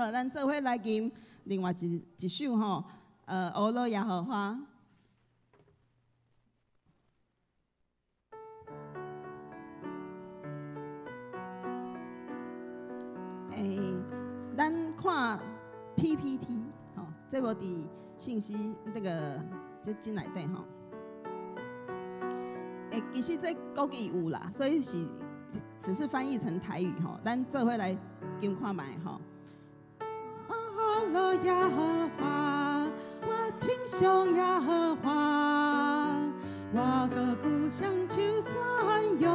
好，咱做伙來吟另外一一首吼，呵咾耶和華。欸，咱看 PPT 吼，這無佇信息這个這這內底吼。欸，其實這國語有啦，所以是只是翻譯成台語吼。咱做伙來吟看覓吼。呵咾耶和華，我稱頌耶和華，我的故鄉求山勇。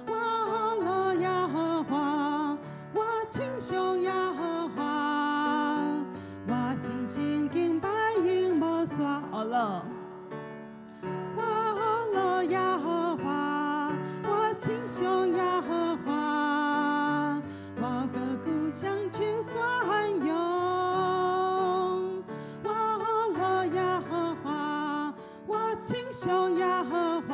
我呵咾耶和華，我稱頌耶和華，我信心敬拜永無煞。呵咾，我呵咾耶和華，我稱頌耶和華，我的故鄉求山勇。我呵咾耶和華，我稱頌耶和華，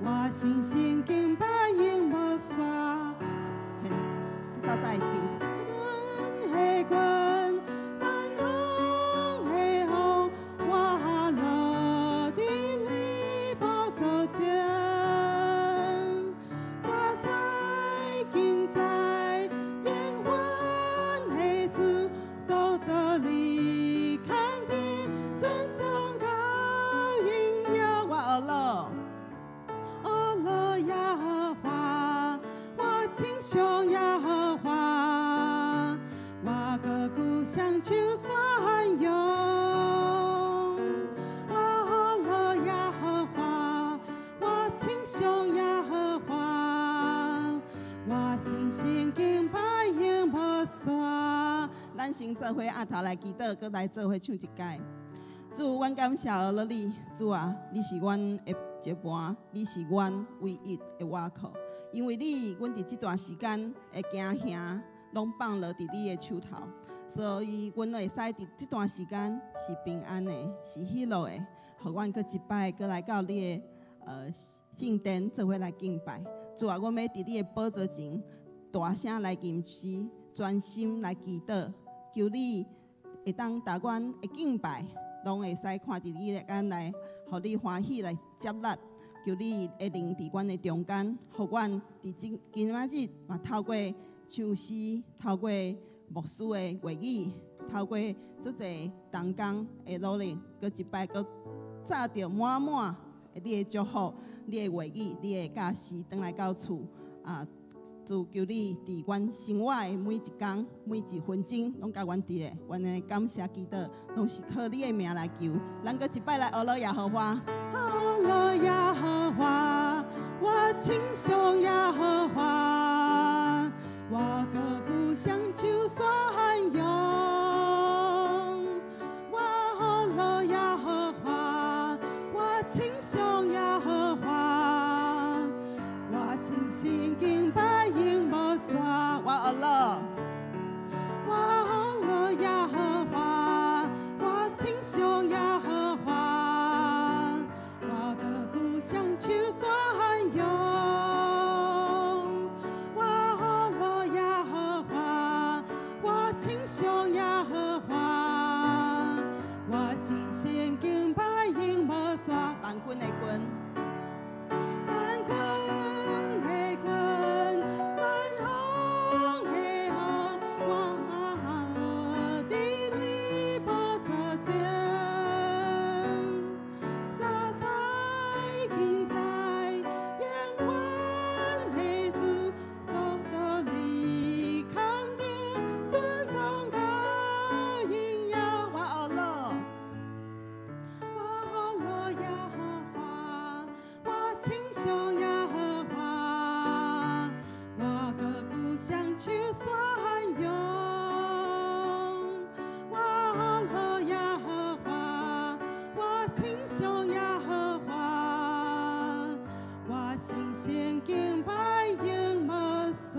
我信心敬拜永無煞。嘿，早在頂。的軍，萬王的王，我落佇你寶座前，早在今在永遠的主，獨獨你扛的尊榮高榮耀，我呵咾，呵咾耶和華，我稱頌耶和華，我的故鄉求山勇。我呵咾耶和華，我稱頌耶和華，我信心敬拜永無煞。咱先做伙阿頭來祈禱，閣來做伙唱一擺。主，阮感謝呵咾你，主啊，你是阮的一伴，你是阮唯一的倚靠。因為你，阮佇這段時間的驚嚇，攏放落佇你的手頭，所以阮會使佇這段時間是平安的，是喜樂的，予阮閣一擺閣來到你的聖殿做伙來敬拜。主啊，阮欲佇你的寶座前大聲來吟詩，專心來祈禱，求你會當逐阮的敬拜，攏會使看佇你的眼內，予你歡喜來接納。求你的靈佇阮的中間，予阮佇今今仔日嘛透過唱詩，透過牧師的話語，透過足濟同工的努力，閣一擺閣紮著滿滿的你的祝福、你的話語、你的教示，轉來到厝啊！主求你佇阮生活的每一工、每一分鐘，攏共阮佇咧，阮的感謝祈禱，攏是靠你的名來求。咱閣一擺來呵咾耶和華，呵咾耶和華，我稱頌耶和華，我的故鄉求山勇。我呵咾耶和華，我稱頌耶和華，我信心敬拜永無煞。我呵咾，我呵咾耶和華，我稱頌耶和華，我的故鄉求山勇。我呵咾耶和華，我稱頌耶和華，我信心敬拜永無煞。萬軍的軍，萬軍的軍，萬王的王，我佇你寶座前，早在今在永遠的主，獨獨你扛的尊榮高榮耀，我呵咾，我呵咾耶和華，我稱頌耶和華，我的故鄉求山勇。我呵咾耶和華，我稱頌耶和華，我信心敬拜永無煞。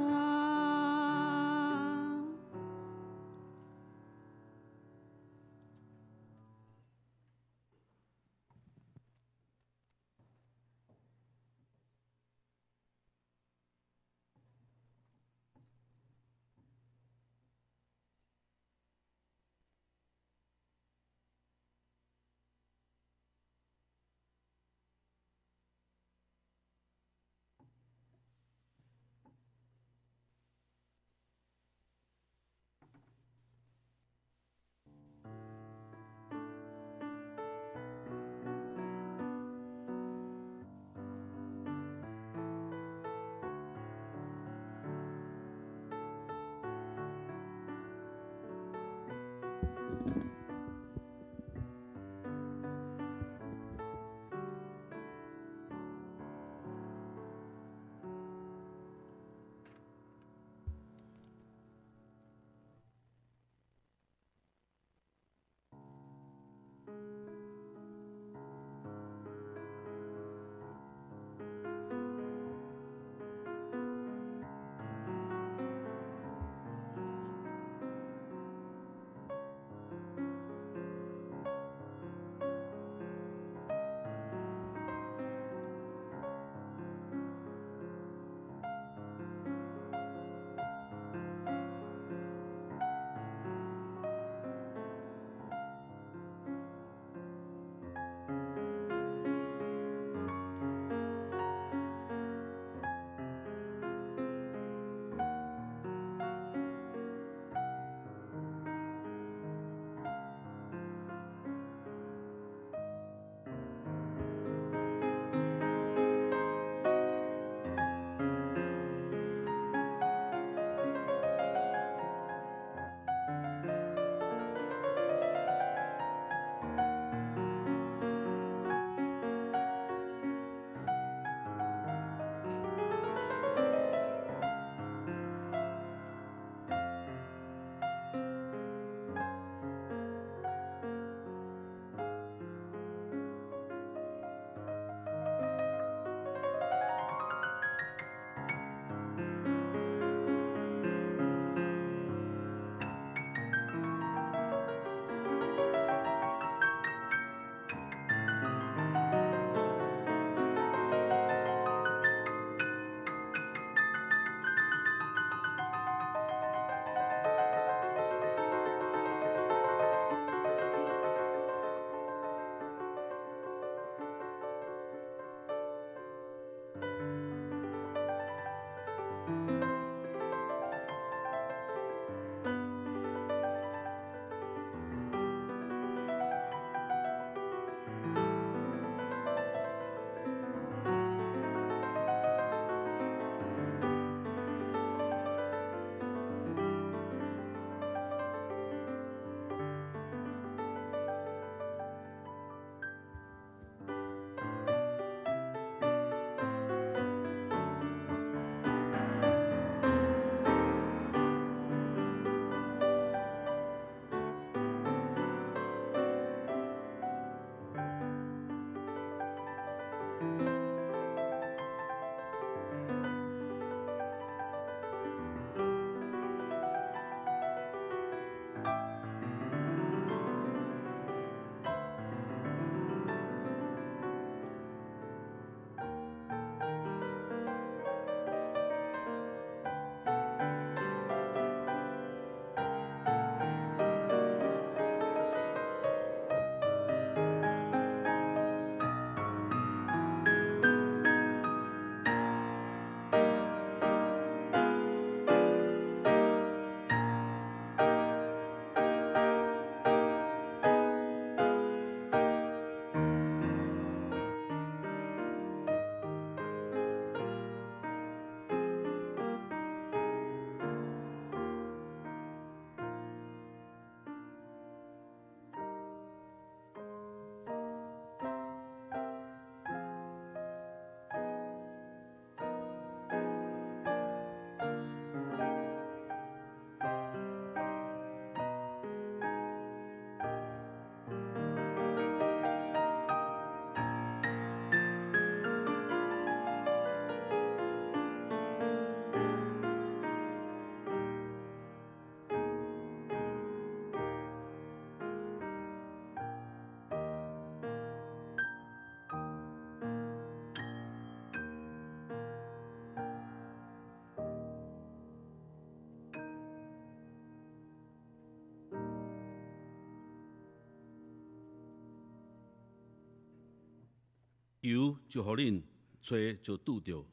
求就予恁，揣就拄著，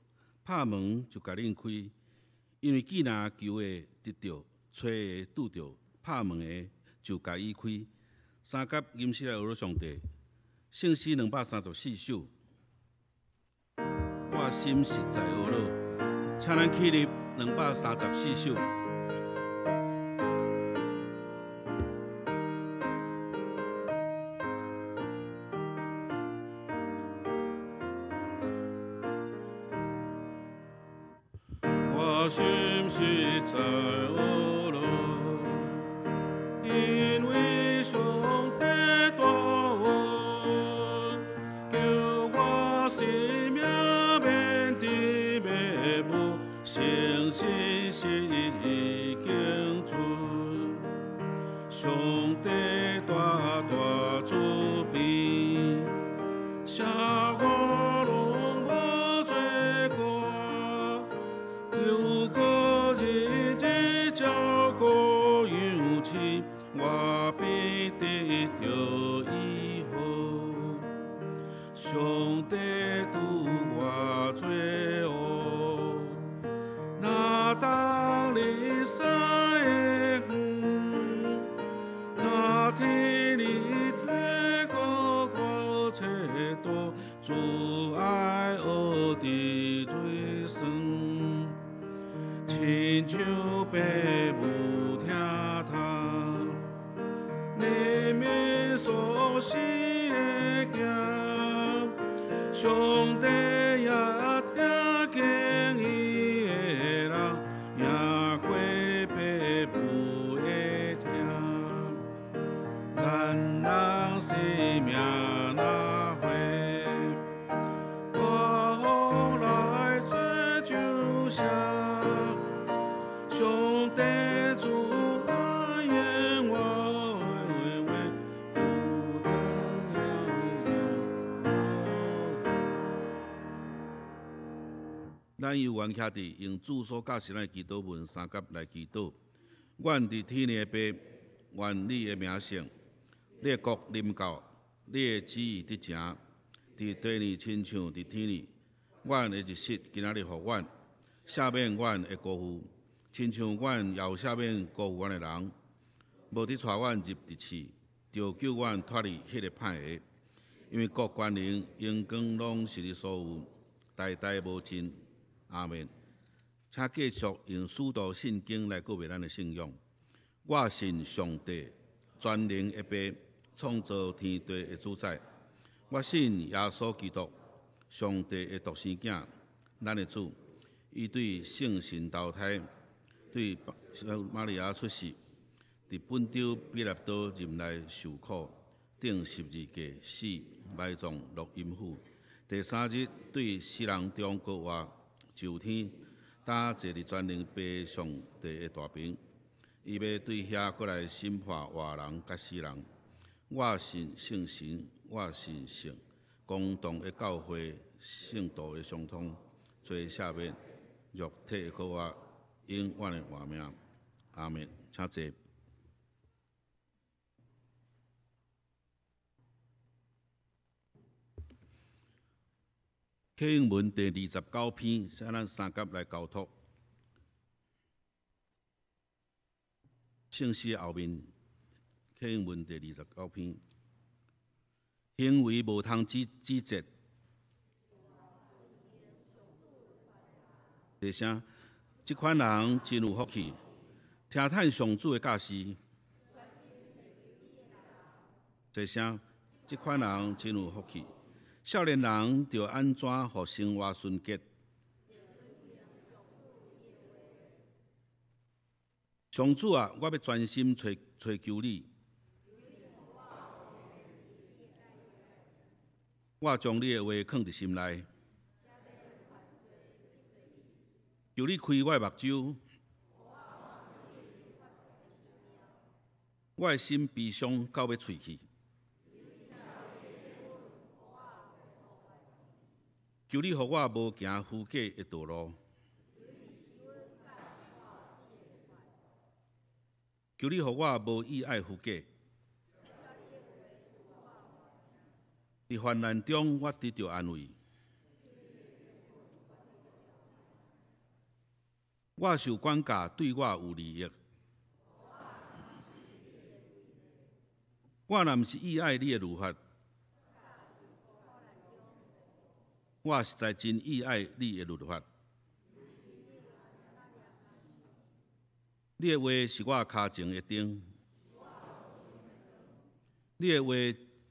拍門就共恁開。因為既若求的得著，揣的拄著，拍門的就共伊開。三甲吟詩來學上帝，聖詩234首。我心實在呵咾，請咱起立234首。我心實在呵咾，因為上帝大恩，救我性命免致滅無，誠信實意經存。上帝大大慈悲，赦我攏無罪過，又閣日日照顧養飼，我必得著醫好。上帝拄我做王，若當離山的遠，若天離地高高切多，主愛學佇水酸，親像爸母疼他，憐憫所生的囝，上帝也聽見伊的人，贏過爸母的疼。咱人生命若花，大風來吹就謝。上帝主愛永遠永孤單。咱有緣徛佇用主所教示咱的祈禱文三甲來祈禱。阮佇天的父，願你的名聖，你的國臨到，你的旨意得成，佇地裡親像佇天裡。阮的日食今仔日予阮，赦免阮的辜負，親像阮也有赦免辜負阮的人。無得帶阮入佇試，著救阮脫離彼个歹的。因為國權能榮光攏是你所有，代代無盡。阿們。請繼續用使徒信經來告白咱的信仰。我信上帝，全能的父，創造天地的主宰。我信耶穌基督，上帝的獨生囝，咱的主。伊對聖神投胎，對瑪利亞出世，佇本丟彼拉多任內受苦，釘十字架死，埋葬落陰府，第三日對死人中復活上天，擔坐佇全能父上帝的大爿。伊欲對遐閣來審判活人佮死人。我信聖神，我信聖公同的教會，聖徒的相通，罪赦免，肉體的復活，永遠的活命。阿們，請坐。啟應文第二十九篇，請咱三甲來交託。聖詩後面，啟應文第二十九篇，行為無通指指責。第聲，這款人真有福氣，聽趁上主的教示。第聲，這款人真有福氣。少年人著按怎予生活純潔？上主啊，我欲專心揣揣求你，我將你的話囥佇心內，求你開我的目睭，我的心悲傷到欲碎去。求你予我無行虛假的道路，求你予我無意愛虛假。佇患難中，我得著安慰。我受管教對我有利益。我若毋是意愛你的律法，我實在真意愛你的律法。你的話是我跤前的燈，你的話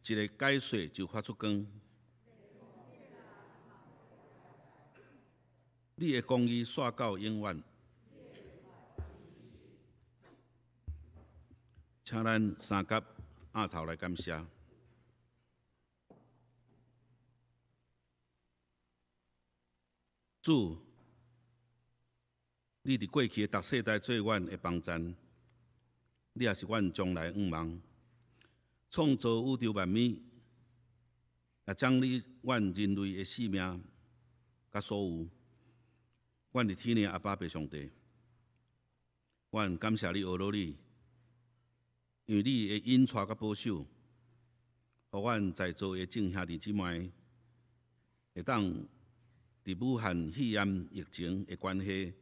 一个解說就發出光。你的公義煞到永遠。請咱三甲額頭來感謝。主，你佇過去的逐世代做阮的幫贊，你也是阮將來向望。創造宇宙萬物，也掌理阮人類的性命佮所有。阮佇天的阿爸父上帝，阮感謝你，阿羅你，因為你的引帶佮保守，予阮在座的眾兄弟姊妹會當佇武漢肺炎疫情的關係，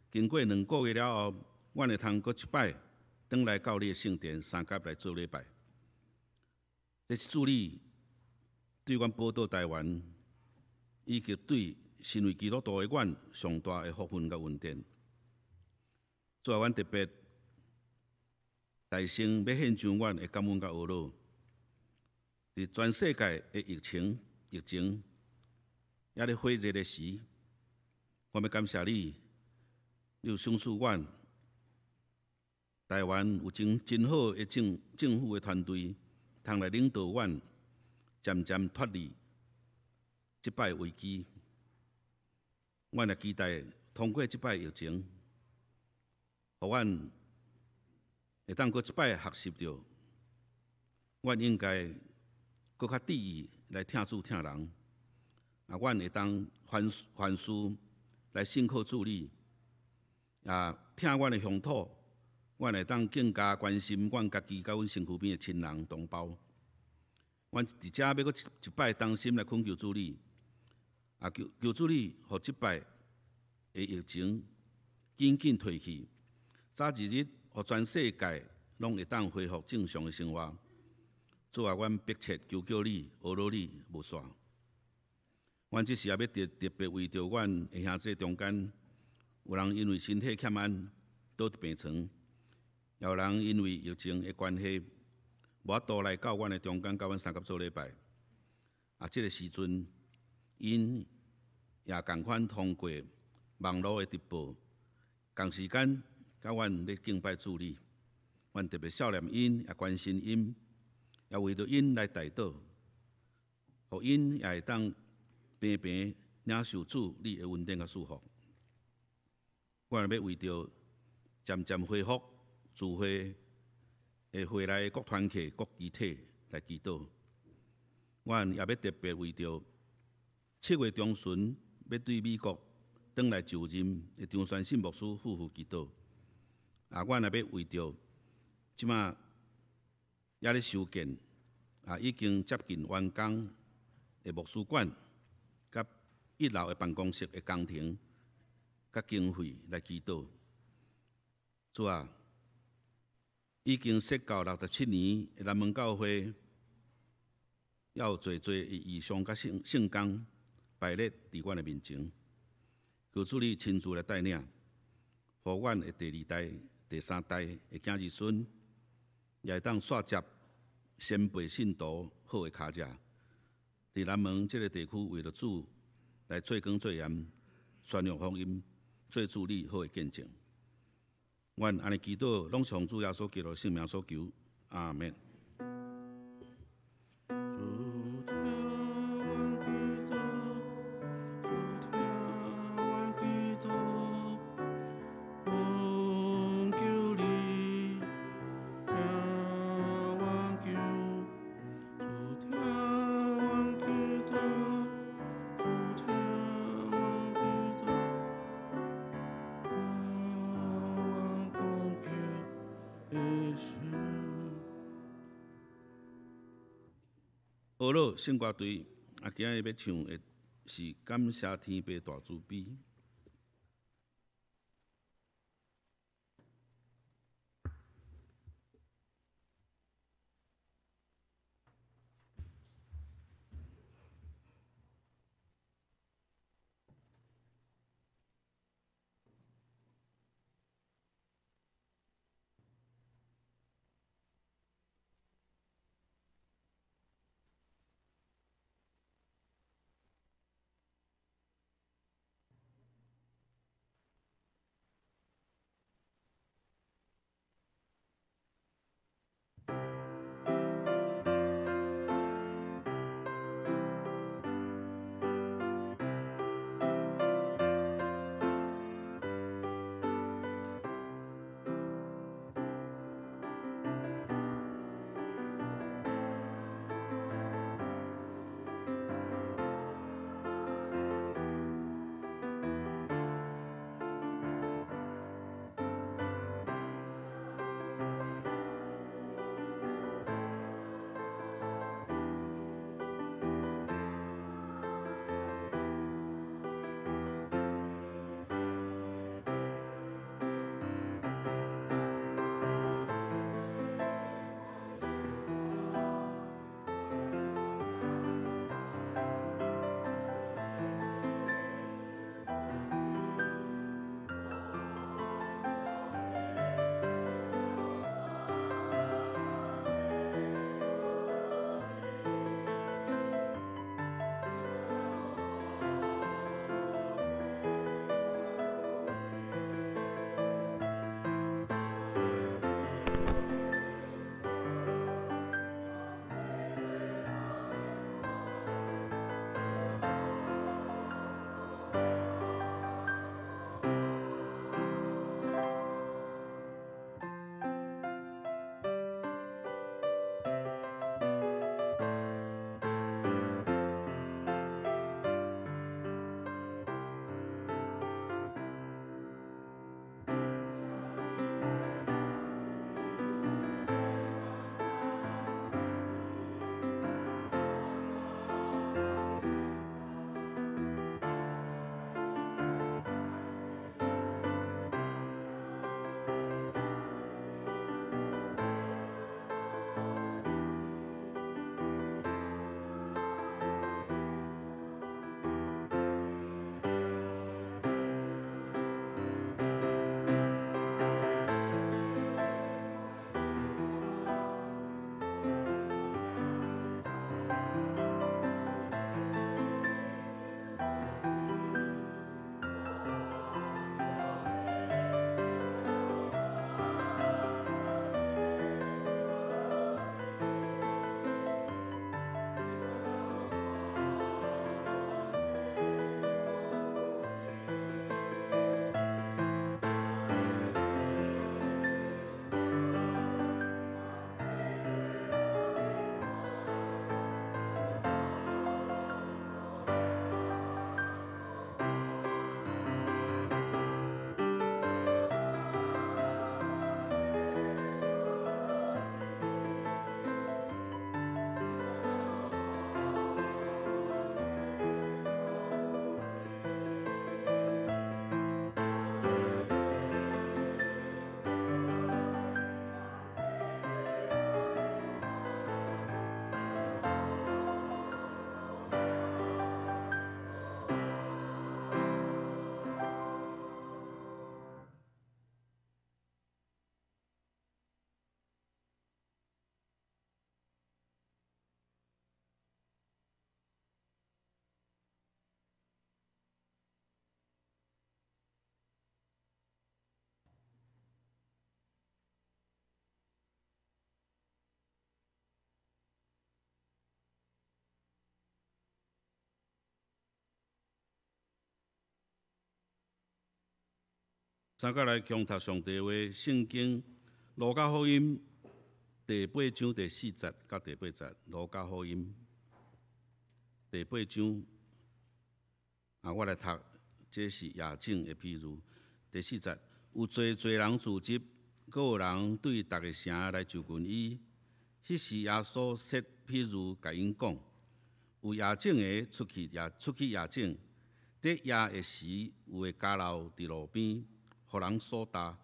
經過兩個月了後，阮會通閣一擺轉來到你的聖殿三甲來做禮拜。這是主你對阮寶島台灣，以及對身為基督徒的阮上大的福分佮恩典。主啊，阮特別大聲欲獻上阮的感恩佮呵咾。佇全世界的疫情、疫情猶咧火熱的時，我欲感謝你，你有賞賜阮台灣有真真好的政政府的團隊，通來領導阮，漸漸脫離這擺危機。阮也期待通過這擺疫情，予阮會當閣一擺學習著，阮應該閣較注意來疼主疼人。啊，阮會當凡凡事來信靠主你，啊，疼阮的鄉土，阮會當更加關心阮家己佮阮身軀邊的親人同胞。阮佇遮欲閣一一擺衷心來懇求主你，啊，求求主你，予這擺的疫情緊緊退去，早一日，予全世界攏會當恢復正常的生活。主啊，阮迫切求叫你，呵咾你無煞。阮這時也欲特特別為著阮的兄弟中間，有人因為身體欠安倒佇病床，也有人因為疫情的關係，無法度來到阮的中間，佮阮相佮做禮拜。啊，這个時陣，𪜶也仝款通過網路的直播，仝時間佮阮咧敬拜主你。阮特別想念𪜶，也關心𪜶，也為著𪜶來代禱，予𪜶也會當平平領受主你的恩典佮祝福。阮欲為著漸漸恢復聚會的會內各團契、各肢體來祈禱。阮也欲特別為著7月中旬欲對美國轉來就任的張宣信牧師夫婦祈禱。啊，阮也欲為著這馬猶咧修建，啊，已經接近完工的牧師館，佮一樓的辦公室的工程，佮經費來祈禱。主啊，已經設教67年的南門教會，猶有濟濟的異象佮聖工擺列佇阮的面前，求主你親自來帶領，予阮的第二代、第三代的囝兒孫，也會當續接先輩信徒好的跤跡，佇南門這个地區為著主來做工做鹽，宣揚福音，做主你好的見證。阮按呢祈禱，攏是奉主耶穌基督聖名所求，阿們。主聽阮祈禱，主聽阮祈禱，懇求你聽阮求。主聽阮祈禱，主聽阮祈禱，聽阮懇求的聲。呵咾聖歌隊，啊，今日欲唱的是感謝天父大慈悲。三佮來共讀上帝話，聖經路加福音第八章第四節到第八節，路加福音第八章，啊，我來讀，這是夜種的比喻。第四節，有濟濟人聚集，閣有人對逐个城來就近伊。彼時耶穌設比喻共𪜶講：有夜種的出去夜種，佇夜的時，有的交落佇路邊，予人掃踏。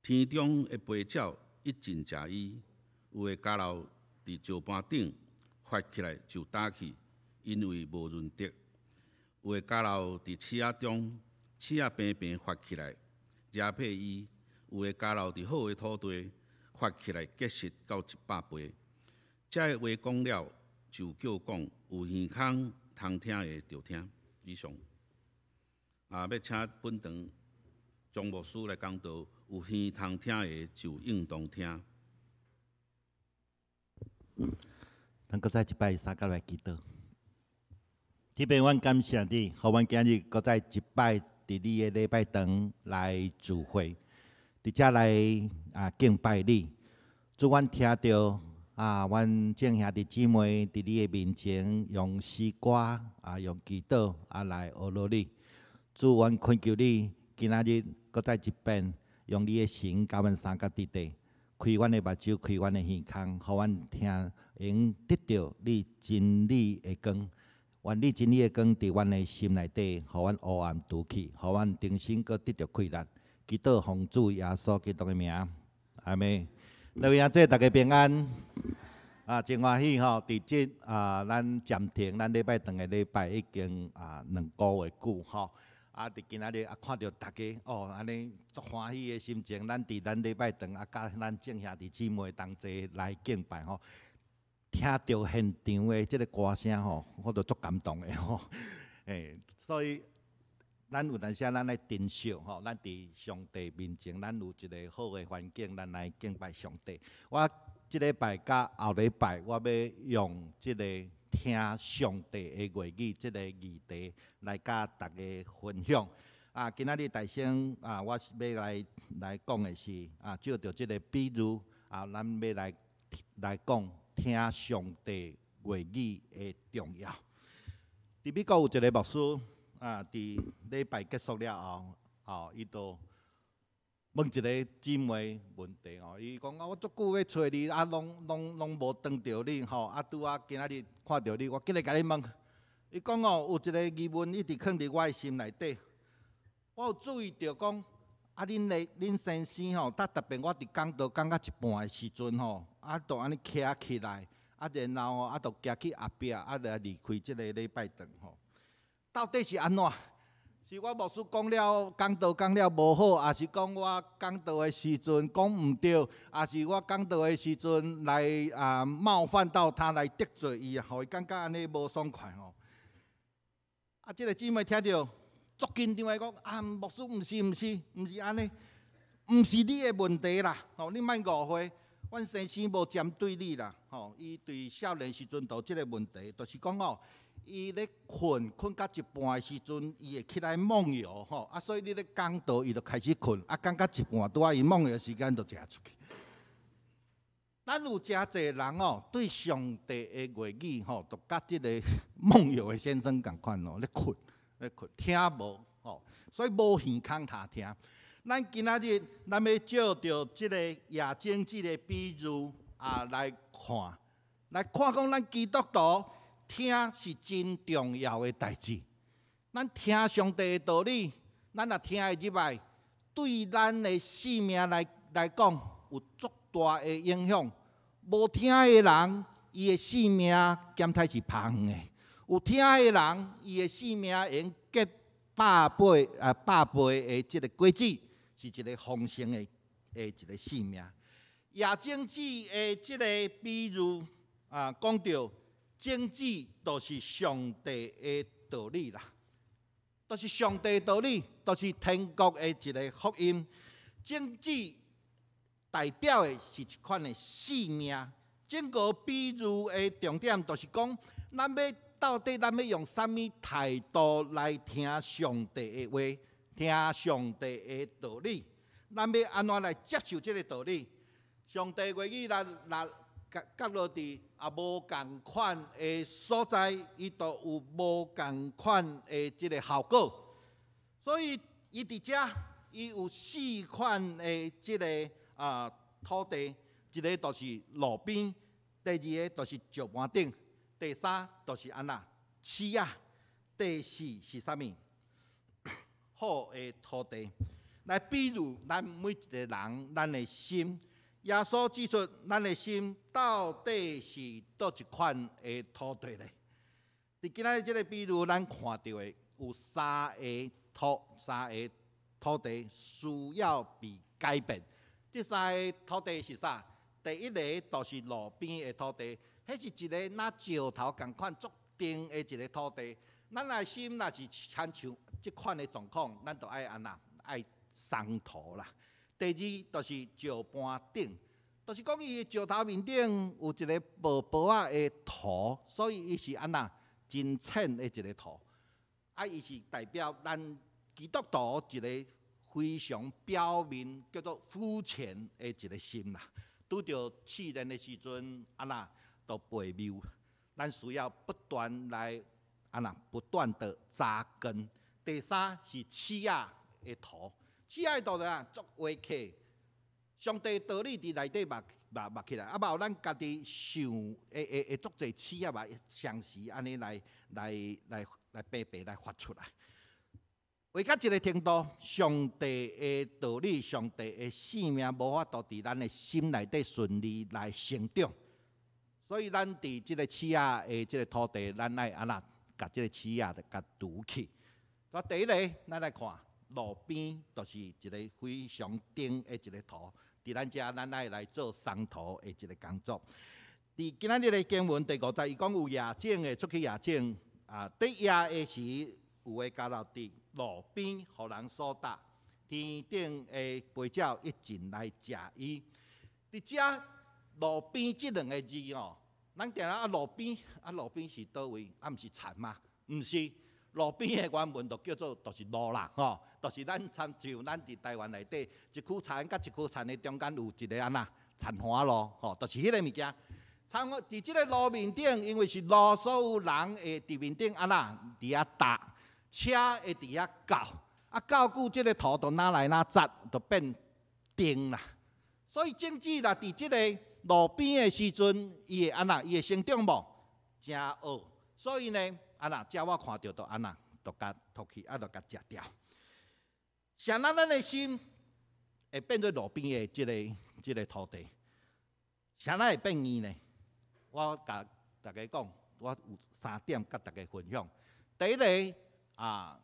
天中的飛鳥一進食伊，有的交落佇石斑頂，發起來就焦去，因為無潤澤；有的交落佇刺仔中，刺仔平平發起來，壓迫伊；有的交落佇好的土地，發起來結實到100倍。這个話講了，就叫講有耳孔通聽的就聽。以上。啊，欲請本堂張牧師來講道，有耳通聽的就應當聽。咱閣再一擺三佮來祈禱。天父，阮感謝你，予阮今日閣再一擺佇你的禮拜堂來聚會，佇遮來敬拜你。主，阮聽著阮眾兄弟姊妹佇你的面前用詩歌用祈禱來學落你。主，阮懇求你，今仔日閣再一遍用你的神佮阮相佮佇底，開阮的目睭，開阮的耳孔，予阮聽，會用得著你真理的光。願你真理的光佇阮的心內底，予阮黑暗除去，予阮重新閣得著氣力。祈禱奉主耶穌基督的名，阿們。各位兄弟，大家平安。啊，真歡喜吼！佇這咱暫停，咱禮拜堂的禮拜已經2個月久吼。啊，佇今仔日看著大家哦，按呢足歡喜的心情，咱佇咱禮拜堂佮咱眾兄弟姊妹同齊來敬拜吼。聽著現場的這个歌聲吼，我都足感動的吼。欸，所以咱有當時咱愛珍惜吼，咱佇上帝面前，咱有一个好的環境，咱來敬拜上帝。我這禮拜佮後禮拜，我欲用這个聽上帝的話語這个議題來佮大家分享。啊，今仔日大先啊，我是欲來講的是借著這个比喻啊，咱欲來講聽上帝話語的重要。佇美國有一个牧師啊，佇禮拜結束了後，哦，伊就問一个姊妹問題哦，伊講啊，我足久欲揣你，啊，攏無轉著你吼，啊，拄仔今仔日看著你，我緊來共你問。伊講哦，有一个疑問一直囥佇我的心內底，我有注意著講，啊，恁先生吼，特別我佇講道講到一半的時陣吼，啊，就按呢徛起來，啊，然後吼，啊，就行去後壁，啊，來離開這个禮拜堂吼。到底是按怎？是我牧師講了講道講了無好，抑是講我講道的時陣講毋對，抑是我講道的時陣來冒犯到他來得罪伊啊，予伊感覺按呢無爽快吼。啊，這个姊妹聽著足緊張的講啊，牧師毋是毋是毋是按呢，毋是你的問題啦，吼，你莫誤會，阮先生無針對你啦，吼，伊對少年時陣就有這个問題，就是講吼。伊咧睏，睏到一半的時陣，伊會起來夢遊吼，啊，所以你咧講道，伊就開始睏，啊，講到一半，拄仔伊夢遊時間就食出去。咱有誠濟人哦，對上帝的話語吼，就佮這个夢遊的先生仝款哦，咧睏，咧睏，聽無吼，所以無耳孔通聽。咱今仔日咱欲借著這个夜種這个比喻啊來看，來看講咱基督徒。聽是真重要的代誌。咱聽上帝的道理，咱若聽會入來，對咱的生命來講有足大的影響。無聽的人，伊的生命減刣是拍遠的；有聽的人，伊的生命會用結百倍的這个果子，是一个豐盛的一个生命。夜種子的這个比喻啊，講著。種子就是上帝的道理啦，就是上帝的道理，就是天國的一个福音。種子代表的是一款的生命。整個比喻的重點就是講，咱欲到底咱欲用啥物態度來聽上帝的話，聽上帝的道理。咱欲按怎來接受這个道理？上帝話語咱若降落佇啊無仝款的所在，伊就有無仝款的這个效果。所以伊佇遮，伊有四款的這个土地，一个就是路邊，第二个就是石盤頂，第三就是按怎刺仔，第四是啥物？好的土地。來比喻咱每一个人，咱的心。耶穌指出，咱的心到底是佗一款的土地咧？佇今仔日這个比喻，咱看著的有三个土地需要被改變。這三个土地是啥？第一个就是路邊的土地，彼是一个若石頭仝款足硬的一个土地。咱的心若是親像這款的狀況，咱就愛按怎？愛鬆土啦。第二就是石盤頂，就是講伊的石頭面頂有一個薄薄仔的土，所以伊是按怎真淺的一个土。啊，伊是代表咱基督徒一个非常表面叫做膚淺的一个心啦。拄著試煉的時陣，按怎都背謬。咱需要不斷來按怎不斷的扎根。第三是刺仔的土。刺仔的土啊，足話客。上帝道理佇內底目目目起來，啊，嘛有咱家己想會會會足濟刺仔嘛，相時按呢來來來來白白來發出來。畫到這个程度，上帝的道理、上帝的生命無法度佇咱的心內底順利來成長。所以咱佇這个刺仔的這个土地，咱愛按怎共這个刺仔共除去。啊，第一个，咱來看路邊，就是一个非常硬的一个土。佇咱遮，咱愛來做鬆土的一个工作。佇今仔日的經文第五節，伊講有夜種的出去夜種，啊，佇夜的時，有的交落佇路邊，予人所踏，天頂的飛鳥一進來食伊。佇遮路邊這兩个字哦，咱定定啊路邊，啊路邊是佗位？啊毋是田嗎？毋是，路邊的原文就叫做就是路啦，吼，就是咱親像咱佇台灣內底，一區田佮一區田的中間有一个按怎田岸路，吼，就是彼个物件。田佇這个路面頂，因為是路，所有人會佇面頂按怎佇遐踏，車會佇遐鉸，啊鉸久這个土就若來若窄，就變硬啦。所以種子若佇這个路邊的時陣，伊會按怎？伊會成長無？誠僫。所以呢，按怎？鳥仔看著就按怎？就共脫去，啊，就共食掉。像咱咱的心會變做路邊的這个土地，啥人會變硬呢？我共大家講，我有三點共大家分享。第一个啊，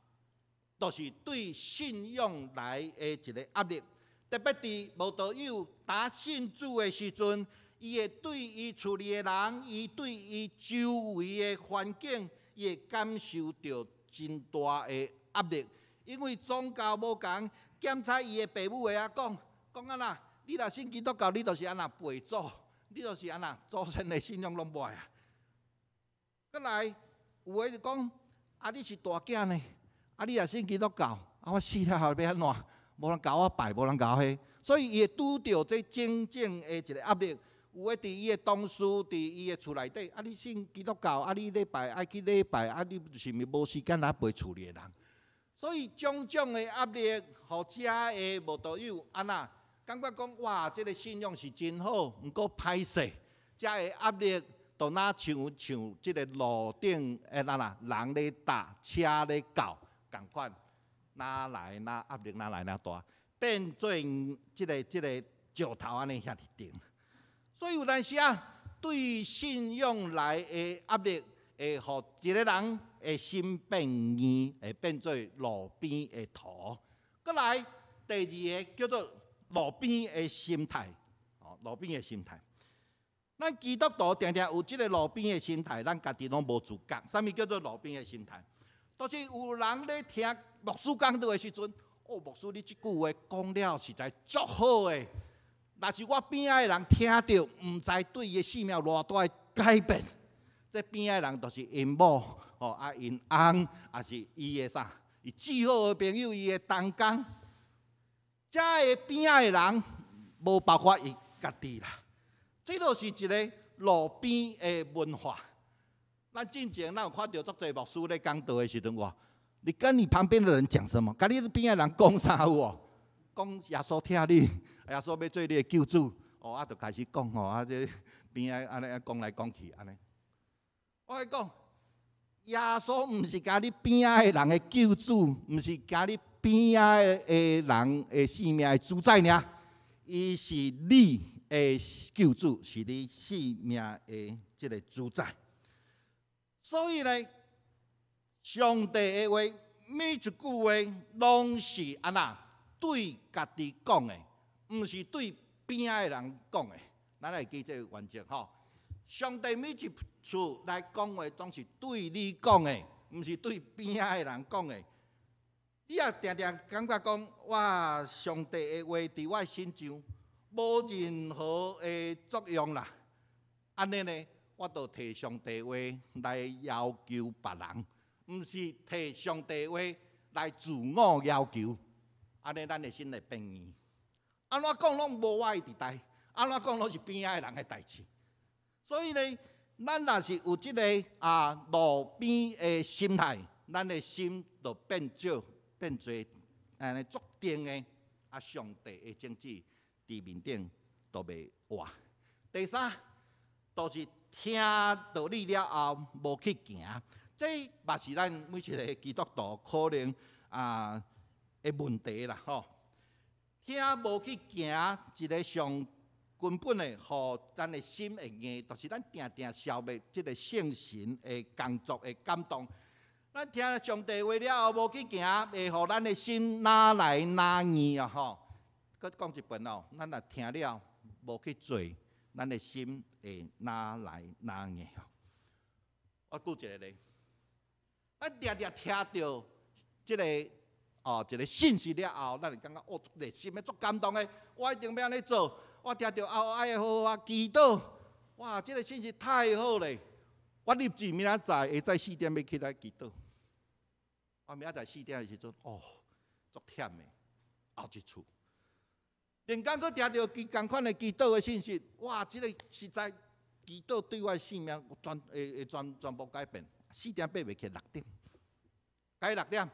就是對信仰來的一个壓力，特別佇慕道友剛信主的時陣，伊會對伊厝裡的人，伊對伊周圍的環境，伊會感受著真大的壓力，因為宗教無仝，檢查伊的爸母會曉講，講按怎，你若信基督教，你就是按怎背祖，你就是按怎祖先的信仰攏無愛啊。閣來，有的就講，啊你是大囝呢，啊你若信基督教，啊我死了後欲按怎？無人共我拜，無人共我彼，所以伊會拄著這種種的一个壓力。有的佇伊的同事，佇伊的厝內底，啊你信基督教，啊你禮拜愛去禮拜，啊你是毋是無時間來陪厝裡的人？所以種種的壓力，予遮的慕道友按怎感覺講哇，這个信仰是真好，毋過歹勢，遮的壓力就若像像這个路頂的按怎人咧踏，車咧鉸仝款，若來若壓力若來若大，變做這个石頭按呢遐爾重。所以有當時啊，對信仰來的壓力，會予一个人的心變硬，會變做路邊的土。閣來第二个叫做路邊的心態，哦，路邊的心態。咱基督徒定定有這个路邊的心態，咱家己攏無自覺。啥物叫做路邊的心態？就是有人咧聽牧師講道的時陣，哦，牧師你這句話講了實在足好的。若是我邊仔的人聽著，毋知對伊的生命有偌大的改變。這邊仔的人就是𪜶某，吼啊𪜶翁，抑是伊的啥，伊至好的朋友，伊的同工，遮的邊仔的人，無包括伊家己啦。這就是一个路邊的文化。咱進前咱有看著足濟牧師咧講道的時陣，哇！你跟你旁邊的人講什麼？佮你邊仔人講啥有無？講耶穌疼你，耶穌欲做你的救主。哦，啊，就開始講吼，啊，這邊仔按呢講來講去按呢。我共你講，耶穌毋是共你邊仔的人的救主，毋是共你邊仔的人的生命的主宰爾，伊是你的救主，是你生命的這个主宰。所以呢，上帝的話每一句話攏是按怎對家己講的，毋是對邊仔的人講的。咱來記這个原則吼。上帝每一次來講話，總是對你講的，毋是對邊仔的人講的。你也定定感覺講，哇！上帝的話佇我身上無任何的作用啦。按呢呢，我就提上帝話來要求別人，毋是提上帝話來自我要求。按呢，咱的心會變硬。按怎講攏無我的佇內，按怎講攏是邊仔的人的代誌。所以呢，咱若是有這个路邊的心態，咱的心就變少變濟，按呢足定的，啊，上帝的種子佇面頂都袂活。第三，就是聽道理了後無去行，這嘛是咱每一个基督徒可能的問題啦吼。聽無去行，一个上根本的，予咱的心會硬，就是咱定定消滅這个聖神的工作的感動。咱聽上帝話了後無去行，會予咱的心哪來哪硬啊吼。閣講一遍哦，咱若聽了無去做，咱的心會哪來哪硬。我舉一个例，咱定定聽著這个一个信息了後，咱會感覺哦，熱心的足感動的，我一定欲按呢做。我聽著後愛好啊祈禱，哇，這个信息太好咧！我立志明仔載下早4點欲起來祈禱。我明仔載四點的時陣，哦，足忝的，後一次。另工閣聽著仝款的祈禱的信息，哇！這个實在祈禱對我的生命全會會全全部改變。四點爬袂起，六點，改六點。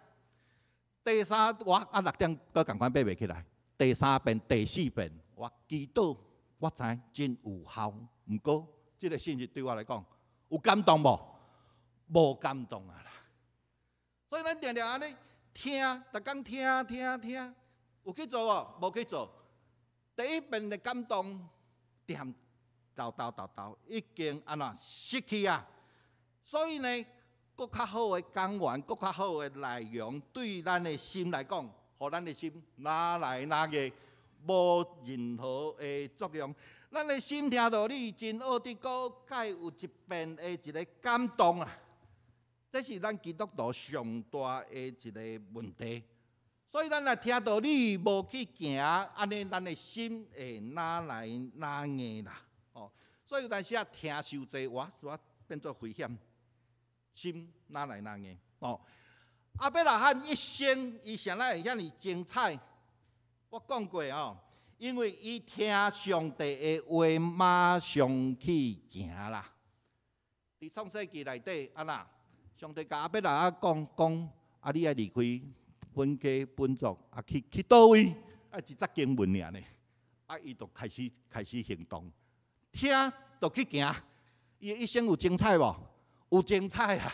第三我啊六點閣仝款爬袂起來。第三遍、第四遍，我祈禱，我知真有效。毋過，這个信息對我來講有感動無？無感動啊啦。所以咱定定按呢聽，逐工聽聽聽，有去做無？無去做。第一遍的感動，恬沓沓沓沓，已經按怎失去啊。所以呢，閣較好的講員，閣較好的內容，對咱的心來講，予咱的心哪來哪硬，無任何的作用。咱的心聽道理真學得閣再有一遍的一个感動啊！這是咱基督徒上大的一个問題。所以咱若聽道理無去行，按呢咱的心會哪來哪硬啦。哦，所以有當時啊聽傷濟話，就變做危險，心哪來哪硬。哦，亞伯拉罕一生，伊啥物會遐爾精彩？我講過哦，因為伊聽上帝的話，馬上去行啦。佇創世記內底，按怎，上帝共亞伯拉罕講講，啊，你愛離開本家本族，啊，去去佗位？啊，一節經文爾呢，啊，伊就開始開始行動，聽就去行。伊的一生有精彩無？有精彩啊！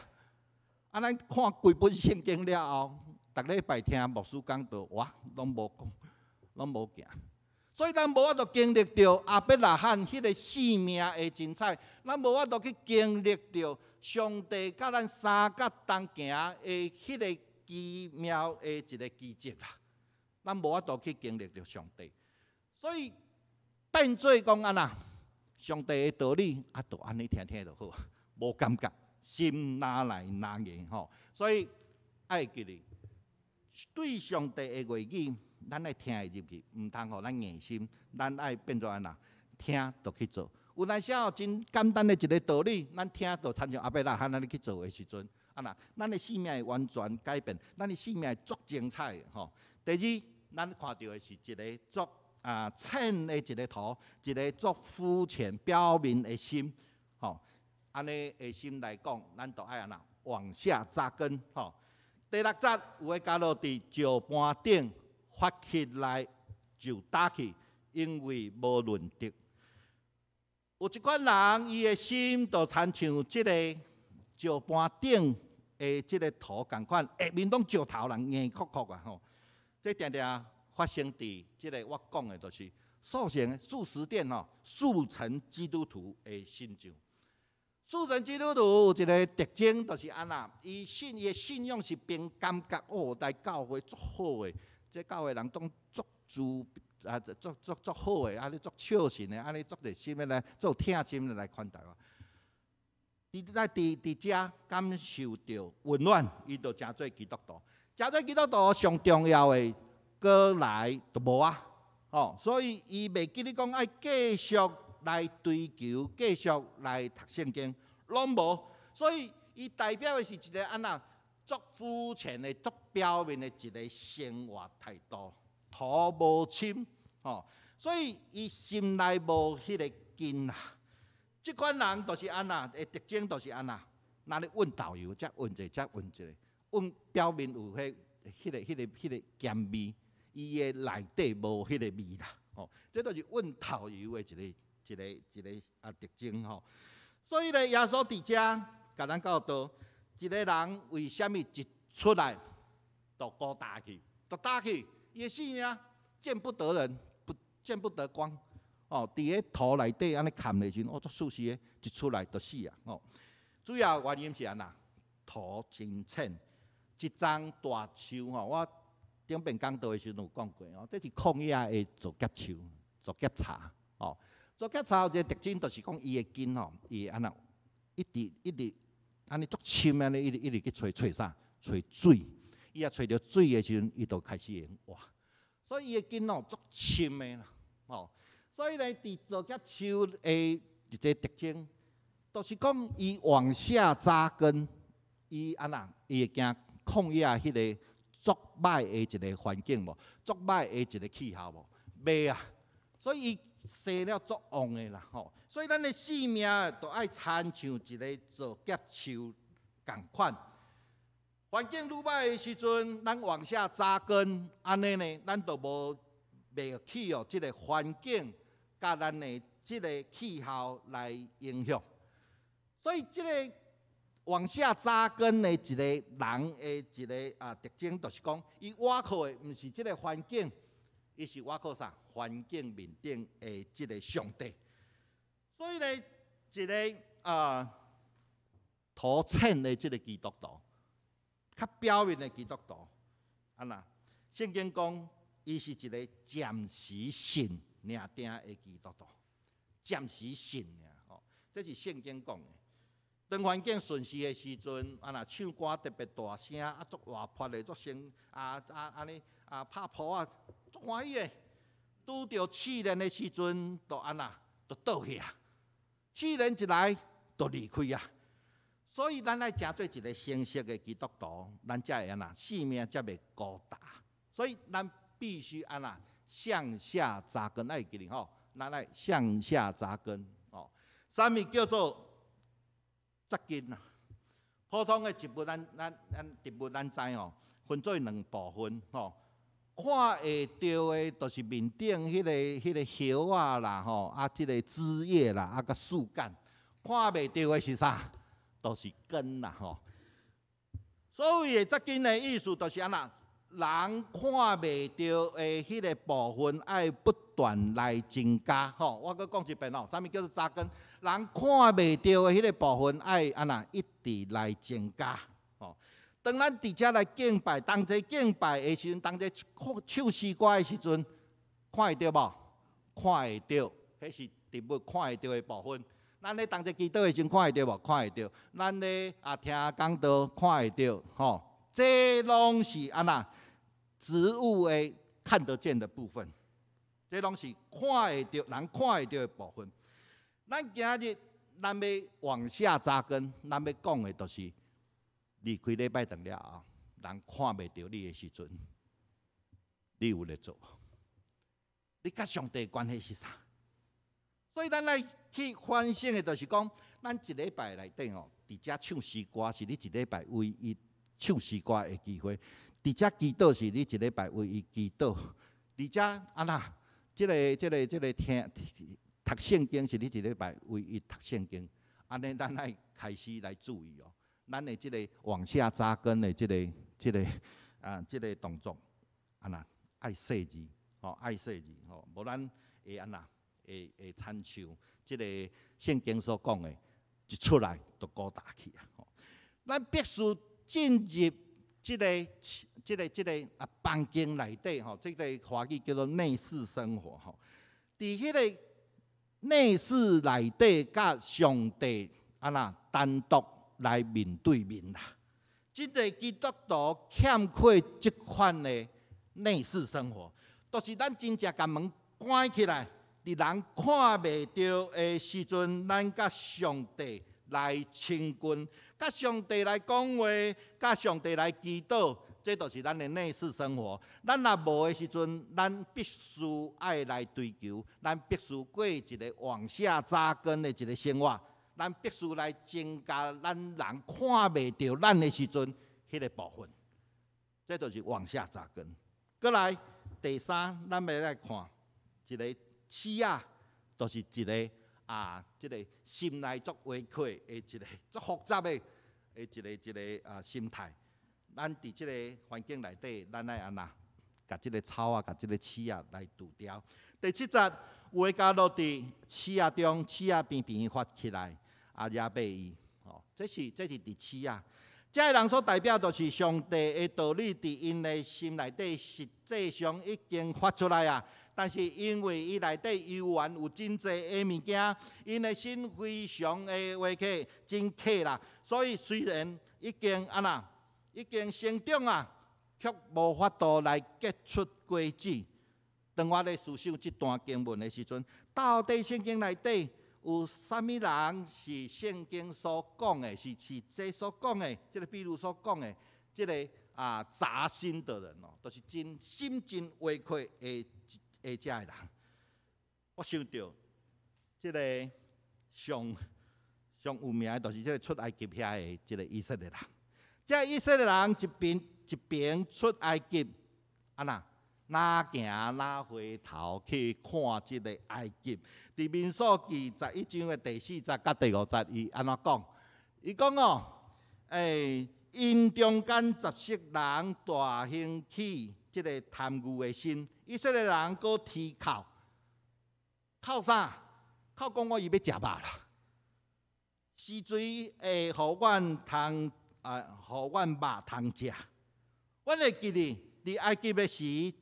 啊，咱看規本聖經了後，逐禮拜聽牧師講道，哇，攏無講，攏無行。所以咱無法度經歷著亞伯拉罕彼个生命的精彩，咱無法度去經歷著上帝佮咱相佮同行的彼个奇妙的一个奇蹟啦。咱無法度去經歷著上帝，所以變做講按怎，上帝的道理啊，就按呢聽聽就好，無感覺，心哪來哪硬吼。所以愛記得對上帝的話語，咱愛聽會入去，毋通予咱硬心。咱愛變做按怎，聽就去做。有當時哦，真簡單的一个道理，咱聽就親像亞伯拉罕按呢去做的時陣，啊若咱的生命會完全改變，咱的生命會足精彩的吼。第二，咱看著的是一个足淺的一个土，一个足膚淺表面的心，吼。按呢的心來講，咱就愛按怎往下扎根，吼。第六節，有的降落佇石盤頂，發起來就焦去，因為無潤澤。有一款人，伊的心就親像這个石盤頂的這个土仝款，下面攏石頭人硬硞硞啊吼。這定定發生佇這个我講的，就是素成素食店吼，速成基督徒的心象。速成基督徒有一个特徵，就是按怎，伊信伊的信仰是憑感覺，哦，來教會足好的，這教會人攏足慈啊，足足足好的，按呢足笑心的，按呢足熱心的來，足有疼心的來款待我。伊在佇佇遮感受著溫暖，伊就成做基督徒。成做基督徒上重要的，過來就無啊，吼，所以伊袂記得講愛繼續來追求，繼續來讀聖經，攏無。所以伊代表的是一个按怎足膚淺的、足表面的一个生活態度，土無深，吼。所以伊心內無彼个根啊。這款人就是按怎的特徵，就是按怎，若咧問豆油，才問一個，才問一个，問表面有彼彼个、彼个、彼个鹹味，伊的內底無彼個味啦，吼。這就是問豆油的一个、一个、一个特徵吼。所以咧，耶穌佇遮共咱教導，一个人為啥物一出來就孤單去，就焦去，伊的生命見不得人，不見不得光。哦，佇咧土內底按呢崁的時陣，哦，足舒適的，一出來就死啊！哦，主要原因是按怎？土真淺，一欉大樹吼，我頂遍講道的時陣有講過哦，這是曠野的皂莢樹，皂莢茶哦。皂莢茶有一個特徵，就是講伊的根吼，伊會按怎一直一直按呢足深按呢，一直一直去揣揣啥？揣水。伊若揣著水的時陣，伊就開始會活。所以伊的根吼足深的啦，吼。所以咧，佇皂莢樹的一個特徵，就是講伊往下扎根，伊按怎？伊會驚曠野彼个足歹的一個環境無，足歹的一個氣候無，袂啊。所以伊生了足旺的啦，吼。所以咱的生命就愛親像一个皂莢樹仝款。環境愈歹的時陣，咱往下扎根，按呢呢，咱就無袂去予這个環境佮咱的這个氣候來影響。所以這个往下扎根的一個人的一个特徵，就是講，伊倚靠的毋是這个環境，伊是倚靠啥？環境面頂的這个上帝。所以呢，一个土淺的這个基督徒，較表面的基督徒，按怎？聖經講，伊是一个暫時信爾定的基督徒，暫時信爾吼，這是聖經講的。當環境順遂的時陣，啊若唱歌特別大聲，啊足活潑的，足生啊啊按呢啊拍噗仔，足歡喜的。拄著試煉的時陣，就按怎，就倒去啊。試煉一來，就離開啊。所以咱愛成做一个成熟的基督徒，咱才會按怎，生命才袂孤單。所以咱必須按怎向下扎根，愛記得吼，咱愛向下扎根吼。啥物叫做扎根啊？普通的植物，咱咱咱植物咱知吼，分做兩部分吼。看會著的，就是面頂彼个彼个葉仔啦吼，啊，這个枝葉啦，啊，佮樹幹。看袂著的是啥？就是根啦吼。所謂的扎根的意思，就是按怎？人看袂著的彼个部分，愛不斷來增加吼。我閣講一遍哦，啥物叫做扎根？人看袂著的彼个部分，愛按怎一直來增加吼。當咱佇遮來敬拜，同齊敬拜的時陣，同齊唱詩歌的時陣，看會著無？看會著，彼是植物看會著的部分。咱咧同齊祈禱的時陣，看會著無？看會著。咱咧聽講道，看會著吼。這攏是按怎植物的看得見的部分，這攏是看會著人看會著的部分。咱今日咱欲往下扎根，咱欲講的就是離開禮拜堂了後，人看袂著你的時陣，你有咧做無？你佮上帝關係是啥？所以咱來去反省的，就是講，咱一禮拜內底吼，佇遮唱詩歌是你一禮拜唯一唱詩歌的機會；佇遮祈禱是你一禮拜唯一祈禱；佇遮按怎，這個聽讀聖經是你一禮拜唯一讀聖經。按呢，咱愛開始來注意哦，咱的這個往下扎根的這個動作，按怎愛細緻，吼，愛細緻，吼，無咱會按怎會親像這個聖經所講的，一出來就鼓焦去啊！吼，咱必須進入這個房間內底吼，這個華語叫做內室生活吼。佇彼個內室內底，佮上帝按怎單獨來面對面啦。這個基督徒欠缺這款的內室生活，就是咱真正共門關起來，佇人看袂著的時陣，咱佮上帝來親近，佮上帝來講話，佮上帝來祈禱，這就是咱的內室生活。咱若無的時陣，咱必須愛來追求，咱必須過一個往下扎根的一個生活。咱必須來增加咱人看袂著咱的時陣，彼個部分，這就是往下扎根。閣來第三，咱欲來看一個刺仔，就是一個啊，這個心內足迂曲的一個足複雜的一個心態。咱佇這個環境內底，咱愛按怎，共這個草仔，共這個刺仔來除掉。第七節，有的跤落佇刺仔中，刺仔邊邊發起來，惹爬伊。吼，這是佇刺仔。這个人所代表就是上帝的道理，佇𪜶的心內底實際上已經發出來啊。但是因為伊內底猶原有真濟的物件，𪜶的心非常的迂曲，真刻啦。所以雖然已經按怎，已經成長啊，卻無法度來結出果子。當我咧思想這段經文的時陣，到底聖經內底有啥物人是聖經所講的，是這所講的，這個比喻所講的，這個雜心的人哦，就是真心真迂曲的這个人。我想著這個上上有名的，就是這個出埃及遐的這個以色列人。這個以色列人一邊一邊出埃及，按怎？若行若回頭去看這個埃及。佇民數記11章的第四節佮第五節，伊按怎講？伊講哦，𪜶中間雜色人大興起這個貪欲的心，以色列人閣啼哭，哭啥？哭講我伊欲食肉啦。時陣會予阮通啊，予阮肉通食。阮會記得佇埃及的時，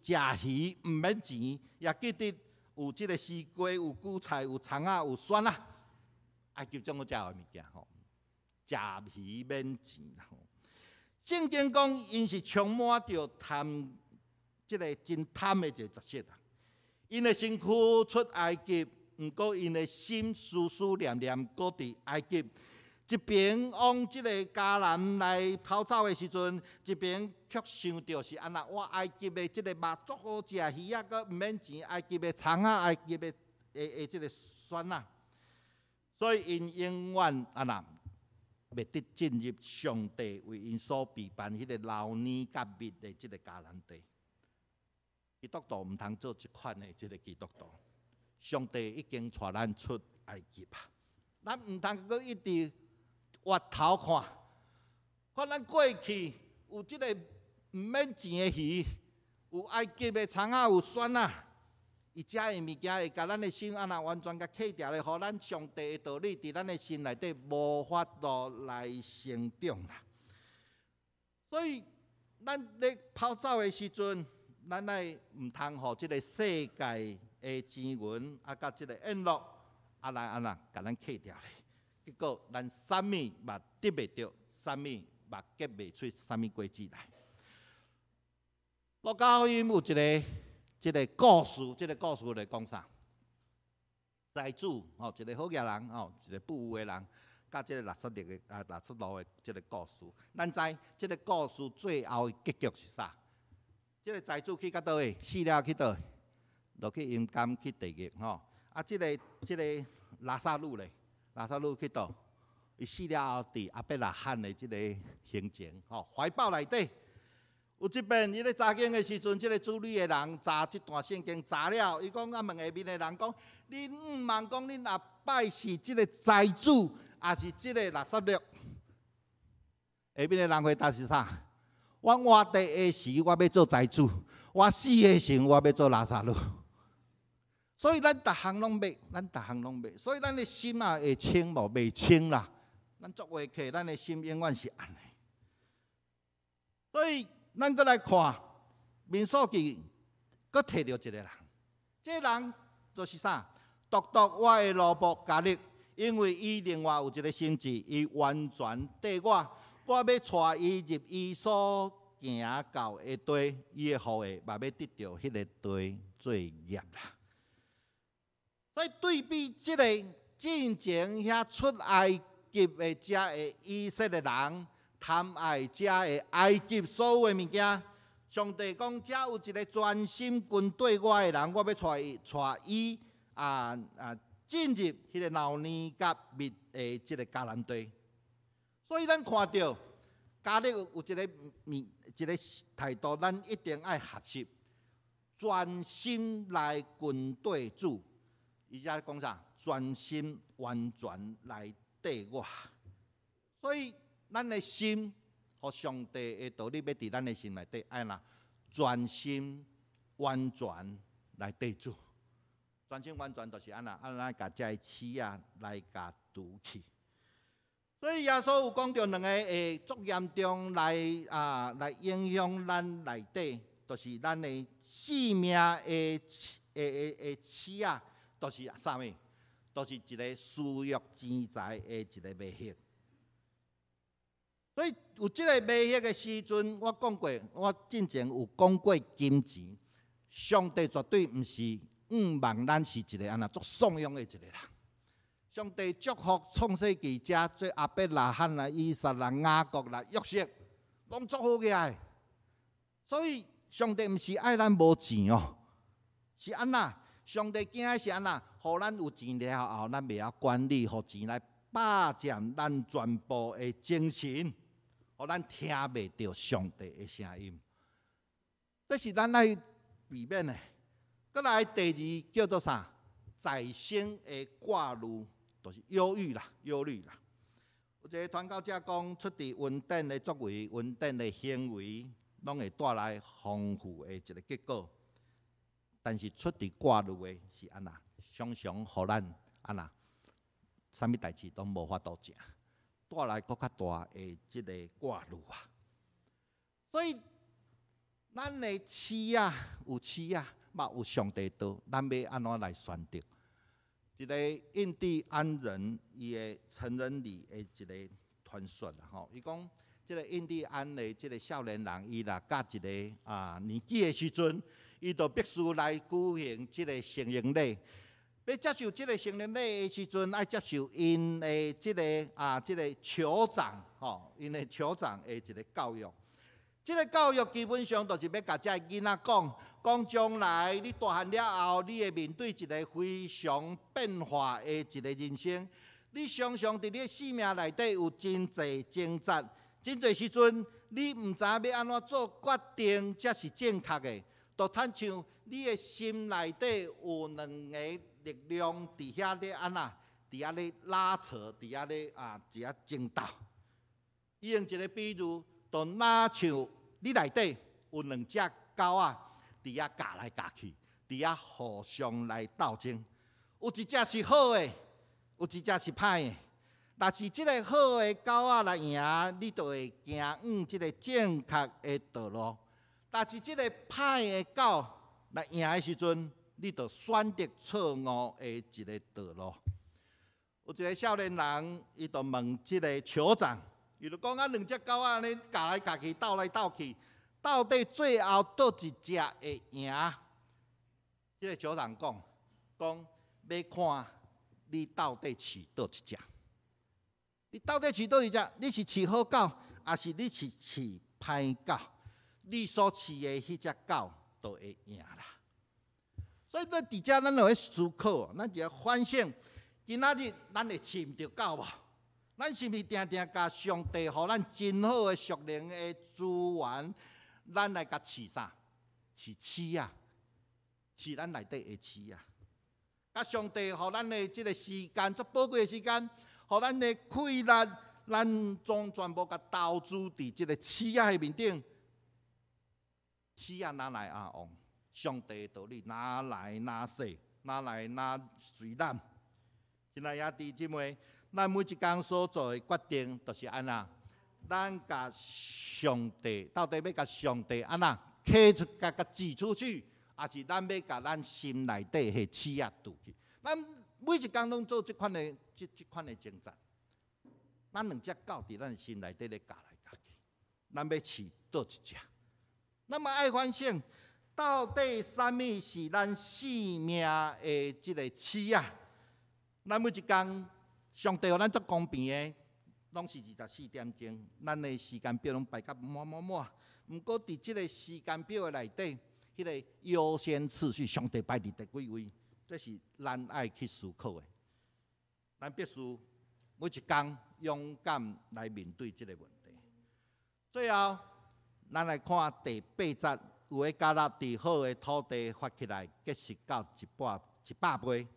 食魚毋免錢，也記得有這個絲瓜、有韭菜、有蔥仔、有蒜仔。埃及總有遮个物件吼，食魚免錢吼。聖經講，𪜶是充滿著貪，這個真貪的一個雜色啊。𪜶的身軀出埃及，毋過𪜶的心思思念念閣佇埃及。一邊往這個迦南來跑走的時陣，一邊卻想著是按怎，我埃及的這個肉足好食，魚仔閣毋免錢，埃及的蔥仔，埃及的這個蒜仔，所以𪜶永遠按怎，袂得進入上帝為𪜶所備辦彼個流奶佮蜜的這個迦南地。基督徒毋通做這款的這個基督徒。上帝已經帶咱出埃及啊，咱毋通閣一直回頭看，看咱過去有這個毋免錢的魚，有埃及的蔥仔，有蒜仔，伊遮的物件會共咱的心按怎完全共刻牢咧，予咱上帝的道理佇咱的心內底無法度來成長啦。所以，咱咧跑走的時陣，咱愛毋通予這個世界的錢銀啊，佮這個宴樂啊來按怎共咱刻牢咧。結果，咱啥物嘛得袂著，啥物嘛結袂出啥物果子來。路加福音有一個這個故事，這個故事咧講啥？財主吼，一個好額人吼，一個富有的人，佮這个拉撒路的啊拉撒路的這个故事。咱知這个故事最後的結局是啥？這个財主去到佗位？死了去佗？落去陰間去地獄吼。啊，這个拉撒路咧，拉撒路去佗？伊死了後，佇亞伯拉罕的這个胸前吼，懷抱內底。有一遍，伊咧查經的時陣，這个主禮的人查這段聖經查了，伊講啊問下面的人講：恁毋茫講恁阿伯是這个財主，抑是這个拉撒路？下面的人回答是啥？我活著的時，我欲做財主；我死的時，我欲做拉撒路。所以咱逐項攏欲，咱逐項攏欲。所以咱的心啊會清無？袂清啦。咱作話客，咱的心永遠是按呢。所以咱閣來看民數記，閣提著一個人，這個人就是啥？獨獨我的奴僕迦勒，因為伊另外有一個心志，伊完全綴我，我欲帶伊入伊所行到的地，伊的後裔嘛欲得著彼個地做業啦。所以對比這個進前遐出埃及的遮的以色列人，貪愛遮的埃及所有的物件，上帝講，遮有一個專心跟綴我的人，我欲帶伊帶伊啊啊進入彼個流奶佮蜜的這个迦南地。所以咱看著迦勒有一个物一个態度，咱一定愛學習，專心來跟綴主。伊遮講啥？專心完全來綴我。所以咱的心，予上帝的道理欲佇咱的心內底，愛按怎專心完全來綴主。專心完全就是按怎，按怎共這个刺仔來共除去。所以耶穌有講著兩个會足嚴重來啊來影響咱內底，就是咱的性命的的的的刺仔，就是啥物？就是一个私欲錢財的一个迷惑。所以有這个迷惑的時陣，我講過，我進前有講過金錢，上帝絕對毋是向望咱是一个按怎足散養的一个人。上帝祝福創世記遮做亞伯拉罕啦、以撒啦、雅各啦、約瑟，攏足好額的。所以上帝毋是愛咱無錢哦，是按怎？上帝驚的是按怎？予咱有錢了後，咱袂曉管理，予錢來霸佔咱全部的精神，予咱聽袂著上帝的聲音。這是咱愛避免的。閣來第二叫做啥？在生的掛慮，就是憂鬱啦，憂慮啦。有一个傳教者講，出佇恩典的作為、恩典的行為，攏會帶來豐富的一个結果。但是出佇掛慮的是按怎？常常予咱按怎？啥物代誌攏無法度成，帶來閣較大的這个掛慮啊。所以，咱的刺仔有刺仔，嘛有上帝道，咱欲按怎來選擇？一个印第安人伊的成人禮的一个傳說啦吼，伊講這个印第安的這个少年人，伊若到一个啊年紀的時陣，伊就必須來舉行這个成人禮。欲接受這个成人禮的時陣，愛接受𪜶的這个啊這个酋長吼，𪜶的酋長的一个教育。這个教育基本上就是欲共這个囡仔講，講將來你大漢了後，你會面對一个非常變化的一个人生。你常常佇你的生命內底有真濟掙扎，真濟時陣你毋知影欲按怎做決定才是正確的。就親像你的心內底有兩个力量佇遐咧按怎，佇遐咧拉扯，佇遐咧啊，佇遐爭鬥。伊用一个比喻，就若像你內底有兩隻狗仔，佇遐咬來咬去，佇遐互相來鬥爭。有一隻是好的，有一隻是歹的。若是這个好的狗仔來贏，你就會行往這个正確的道路；若是這个歹的狗來贏的時陣，你就選擇錯誤的一个道路。有一个少年人，伊就問這个酋長，伊就講啊，兩隻狗仔按呢咬來咬去，鬥來鬥去，到底最後佗一隻會贏？這个酋長講，講欲看你到底飼佗一隻。你到底飼佗一隻？你是飼好狗，抑是你是飼歹狗？你所飼的彼隻狗就會贏啦。所以咱佇遮，咱就咧思考，咱就要反省：今仔日咱會飼毋著狗無？咱是毋是定定共上帝予咱真好的屬靈的資源，咱來共飼啥？飼刺仔，飼咱內底的刺仔。共上帝予咱的這个時間，足寶貴的時間，予咱的氣力，咱總全部共投資佇這个刺仔的面頂。刺仔哪來若旺？上帝的道理哪來若細，哪來若隨咱？親愛兄弟姊妹，咱每一工所做的決定，就是按怎？咱共上帝到底欲共上帝按怎？揢出共共擠出去，抑是咱欲共咱心內底彼刺仔除去？咱每一工攏做這款的這款的掙扎。咱兩隻狗佇咱心內底咧咬來咬去，咱欲飼佗一隻？咱嘛愛反省，到底啥物是咱性命的這个刺仔？咱每一工，上帝予咱足公平的，攏是24點鐘，咱的時間表攏排甲滿滿滿。毋過佇這个時間表的內底，彼个優先次序，上帝排佇第幾位？這是咱愛去思考的。咱必須每一工勇敢來面對這个問題。最後，咱來看第八節，有的芥粒佇好的土地發起來，結實到100倍。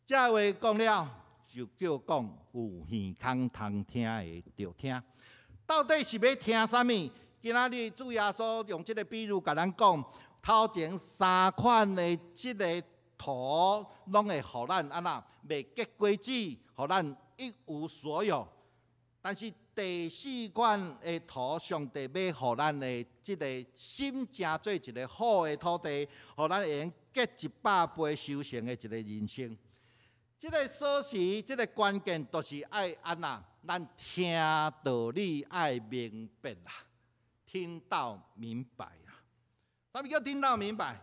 這話講了，就叫講有耳孔通聽的，就聽。到底是欲聽啥物？今仔日主耶穌用這个比喻共咱講，頭前三款的這个土，攏會予咱按怎袂結果子，予咱一無所有。但是第四款的土，上帝欲予咱的這个心成做一个好的土地，予咱會用結100倍收成的一个人生。這个鎖匙，這个關鍵，就是愛按怎？咱聽道理愛明白啦，聽到明白啦。啥物叫聽到明白？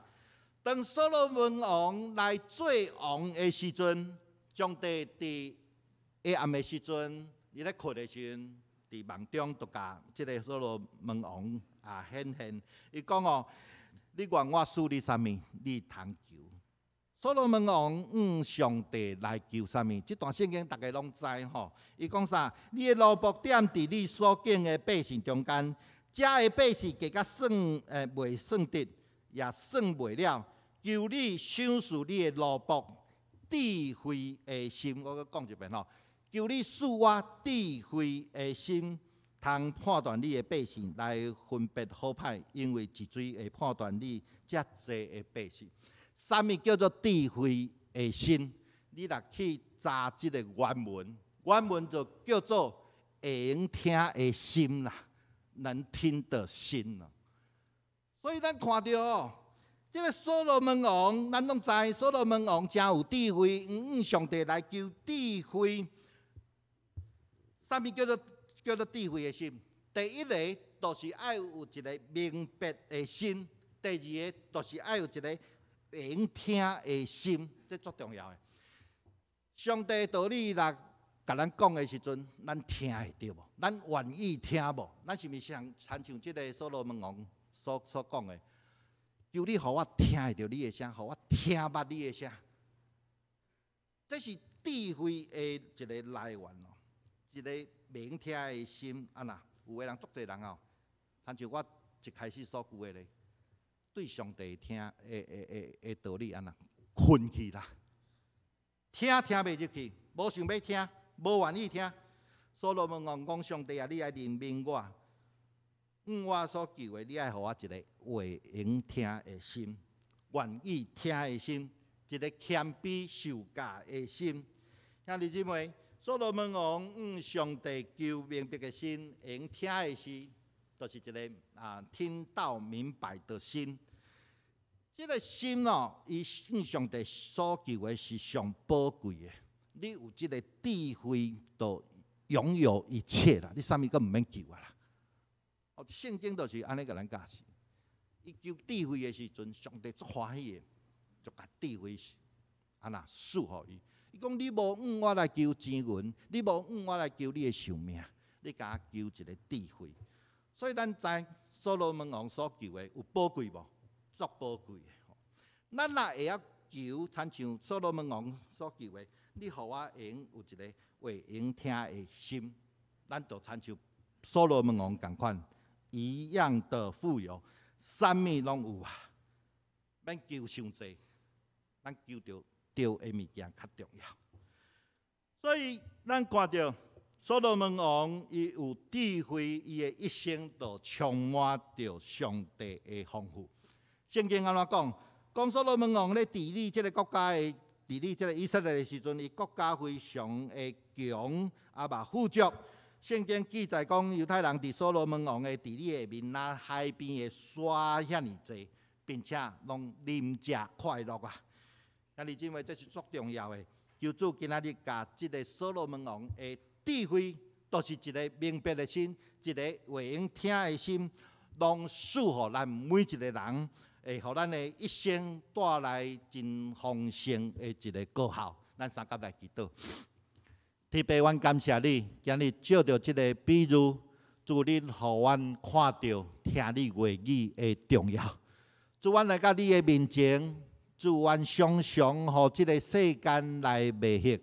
當所羅門王來做王的時陣，上帝佇黑暗的時陣，伊咧睏的時陣，佇夢中就共這个所羅門王啊顯現，伊講哦：你願我賜你啥物，你通求。所羅門王向上帝來求啥物？這段聖經逐家攏知吼。伊講啥？你的奴僕踮佇你所揀的百姓中間，遮的百姓加較算袂算得，也算袂了。求你賞賜你的奴僕智慧的心。我閣講一遍吼，求你賜我智慧的心，通判斷你的百姓，來分別好歹，因為一錐會判斷你遮濟的百姓。啥物叫做智慧的心？你若去查這个原文，原文就叫做會用聽的心啦，能聽的心啦。所以咱看著哦，這个所羅門王，咱攏知所羅門王誠有智慧，向上帝來求智慧。啥物叫做智慧的心？第一个就是愛有一个明白的心；第二个就是愛有一个會用聽的心，這足重要的。上帝道理若共咱講的時陣，咱聽會著無？咱願意聽無？咱是毋是像親像這个所羅門王所講的？求你予我聽會著你的聲，予我聽捌你的聲。這是智慧的一个來源哦。一个袂用聽的心，按怎？有的人足濟人哦，親像我一開始所講的咧，對上帝聽的道理按怎？睏去啦，聽聽袂入去，無想欲聽，無願意聽。所羅門王講：上帝啊，你愛憐憫我，向我所求的，你愛予我一个會用聽的心，願意聽的心，一个謙卑受教的心。兄弟姊妹，所羅門王向上帝求明白的心，會用聽的心，就是一个聽到明白的心。這个心哦，伊向上帝所求的是上寶貴的。你有這个智慧，就擁有一切啦。你啥物閣毋免求啊啦。哦，聖經就是按呢共咱教示。伊求智慧的時陣，上帝足歡喜的，就共智慧按怎賜予伊。伊講你無向我來求錢銀，你無向我來求你的壽命，你共我求一个智慧。所以咱知所羅門王所求的有寶貴無？足寶貴的。咱若會曉求，親像所羅門王所求的，你予我會用有一个話用聽的心，咱就親像所羅門王仝款，一樣的富有，啥物攏有啊，免求傷濟，咱求著對的物件較重要。所以咱看著所羅門王，伊有智慧，伊的一生就充滿著上帝的豐富。聖經按怎講？講所羅門王咧治理這个國家的治理這个以色列的時陣，伊國家非常的強，啊嘛富足。聖經記載講，猶太人佇所羅門王的治理下面，若海邊的沙遐爾濟，並且攏啉食快樂啊！兄弟姊妹，這是足重要的。求主今仔日共這个所羅門王的智慧，都是一个明白的心，一个會用聽的心，攏賜予咱每一个人，會予咱的一生帶來真豐盛的一个果效。咱三甲來祈禱。天父，阮感謝你，今日借著這个比喻，主你予阮看著聽你話語的重要。主，阮來到你的面前，主，阮常常予這个世間來迷惑，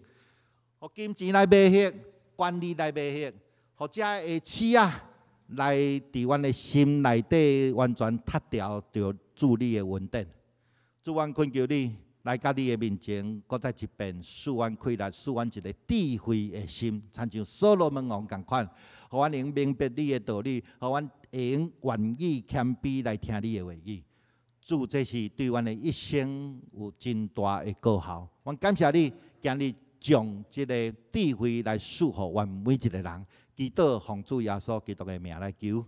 予金錢來迷惑，權力來迷惑，予這的刺仔來佇阮的心內底完全脫掉著主你的恩典。主，阮懇求你來到你的面前，閣再一遍賜阮氣力，賜阮一个智慧的心，親像所羅門王仝款，予阮會明白你的道理，予阮會用願意謙卑來聽你的話語。主，這是對阮的一生有真大的果效。阮感謝你，今日將這个智慧來賜予阮每一个人。祈禱奉主耶穌基督的名來求，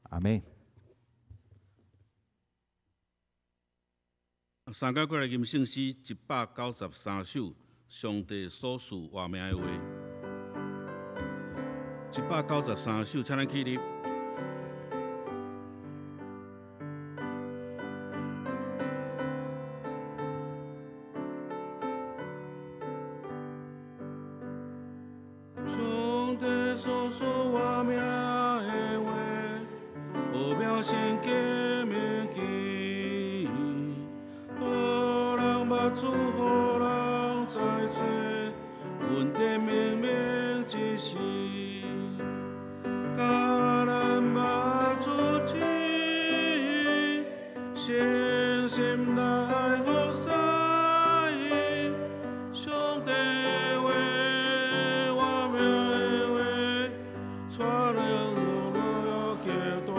阿們。三甲過來吟聖詩193首，上帝所賜活命的話。193首，請咱起立。上帝所賜活命的話，奧妙聖經銘記，予人捌主，予人知罪，恩典明明之時，教咱捌主旨意，誠心來服侍伊，上帝話，活命的話，帶領我極大。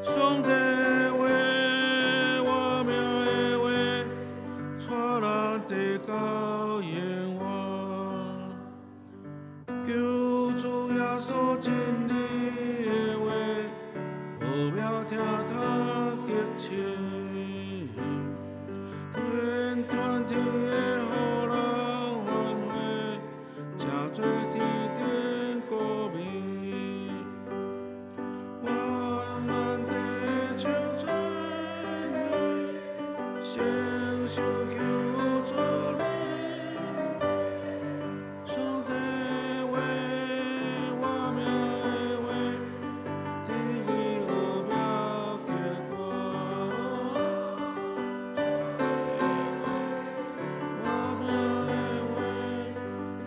上帝話，活命的話，帶咱得到永活。求主耶穌真理的話，奧妙聽通極深，天傳天的予人歡喜，成做天頂歌迷。願咱得救真理，承受救主禮。上帝話，活命的話，智慧奧妙極大。上帝話，活命的話，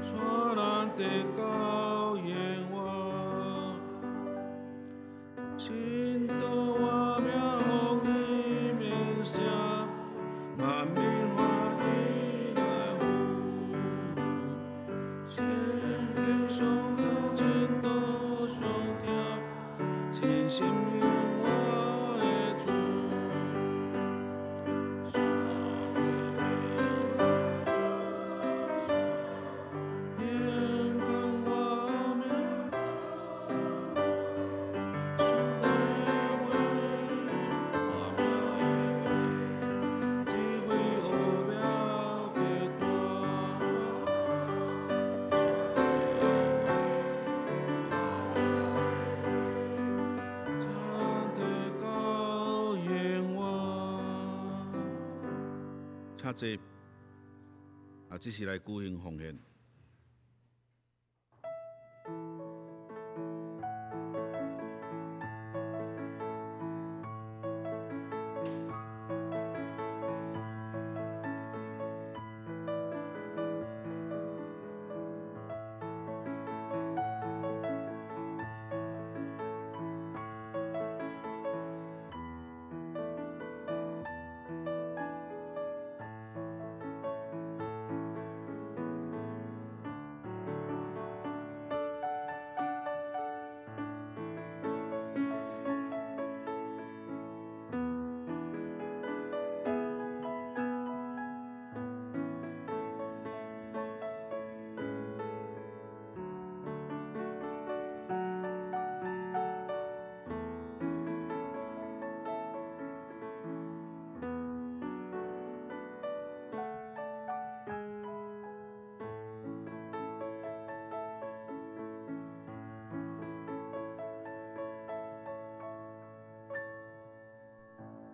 帶咱得到永活。真道活命予伊名聲，萬民歡喜來赴。聖經上頭真道上聽，真心永活的主。永恒活命，上帝話，活命的話，智慧奧妙極大。上帝話，活命的話，得到永活。請坐。啊，這是來舉行奉獻。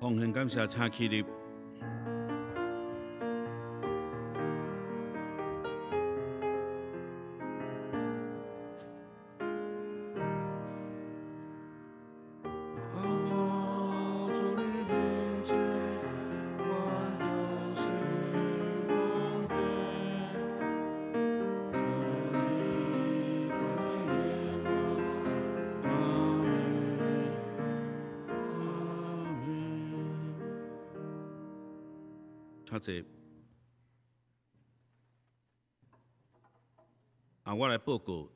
奉獻感謝，請起立。請坐。啊，我來報告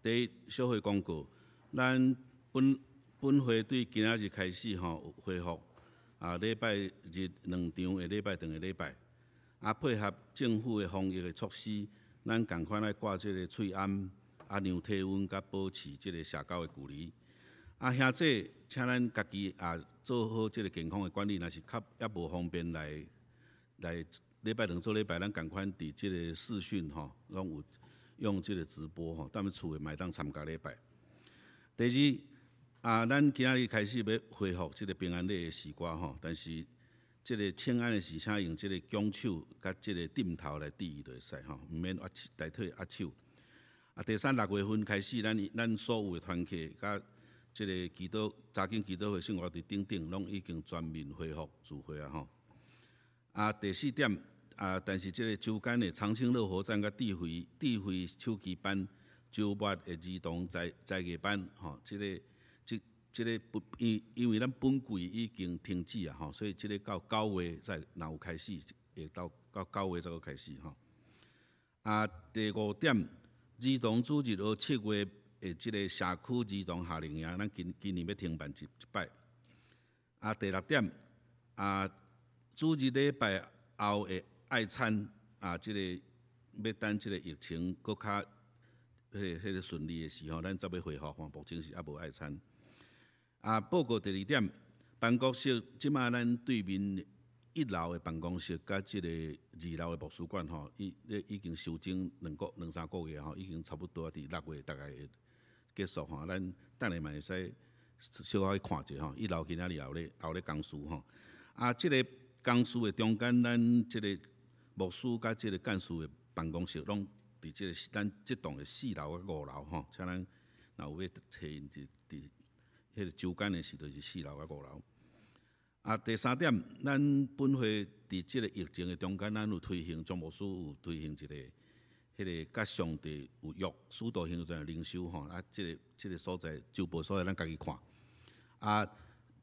第一小會公告，咱本本會對今仔日開始吼恢復啊，禮拜日兩場的禮拜堂的禮拜，啊配合政府的防疫的措施，咱仝款愛掛這个喙罨，啊量體溫，佮保持這个社交的距離。啊，兄弟，請咱家己也做好這个健康的管理，若是較猶無方便來來禮拜兩做禮拜，咱仝款佇這个視訊吼，攏有用這个直播吼，踮咧厝的嘛會當參加禮拜。第二，啊，咱今仔日開始欲恢復這个平安禮的詩歌吼，但是這个請安的時，請用這个拱手佮這个點頭來致意就會使吼，毋免握手代替握手。啊，第三，六月份開始，咱咱所有的團契佮這个祈禱查經祈禱會生活佇等等，攏已經全面恢復聚會啊吼。啊，第四點，啊，但是這个周間的長青樂活站佮智慧智慧手機班、周末的兒童才才藝班，吼，這个這這个不因因為咱本季已經停止啊，吼，所以這个到九月才若有開始，會到到九月才閣開始吼。啊，第五點，兒童主日學七月的這个社區兒童夏令營，咱今今年欲停辦一一擺。啊，第六點，啊，主日禮拜後的愛餐啊，這個欲等這個疫情閣較彼個彼個順利的時候，咱才欲恢復吼。目前是猶無愛餐。啊，報告第二點，辦公室這馬咱對面一樓的辦公室佮這個二樓的圖書館吼，已已經修整兩個兩三個月吼，已經差不多佇六月大概會結束吼。咱等下嘛會使小可去看一下吼。一樓今仔日也有咧也有咧工事吼。啊，這個工事的中間，咱這個牧師佮這個幹事的辦公室，攏佇這個咱這棟的四樓佮五樓吼。請咱若有欲揣𪜶佇佇彼個周間的時，就是四樓佮五樓。啊，第三點，咱本會佇這個疫情的中間，咱有推行張牧師有推行一個彼個佮上帝有約使徒行傳的靈修吼。啊，這個這個所在周報所在，咱家己看。啊，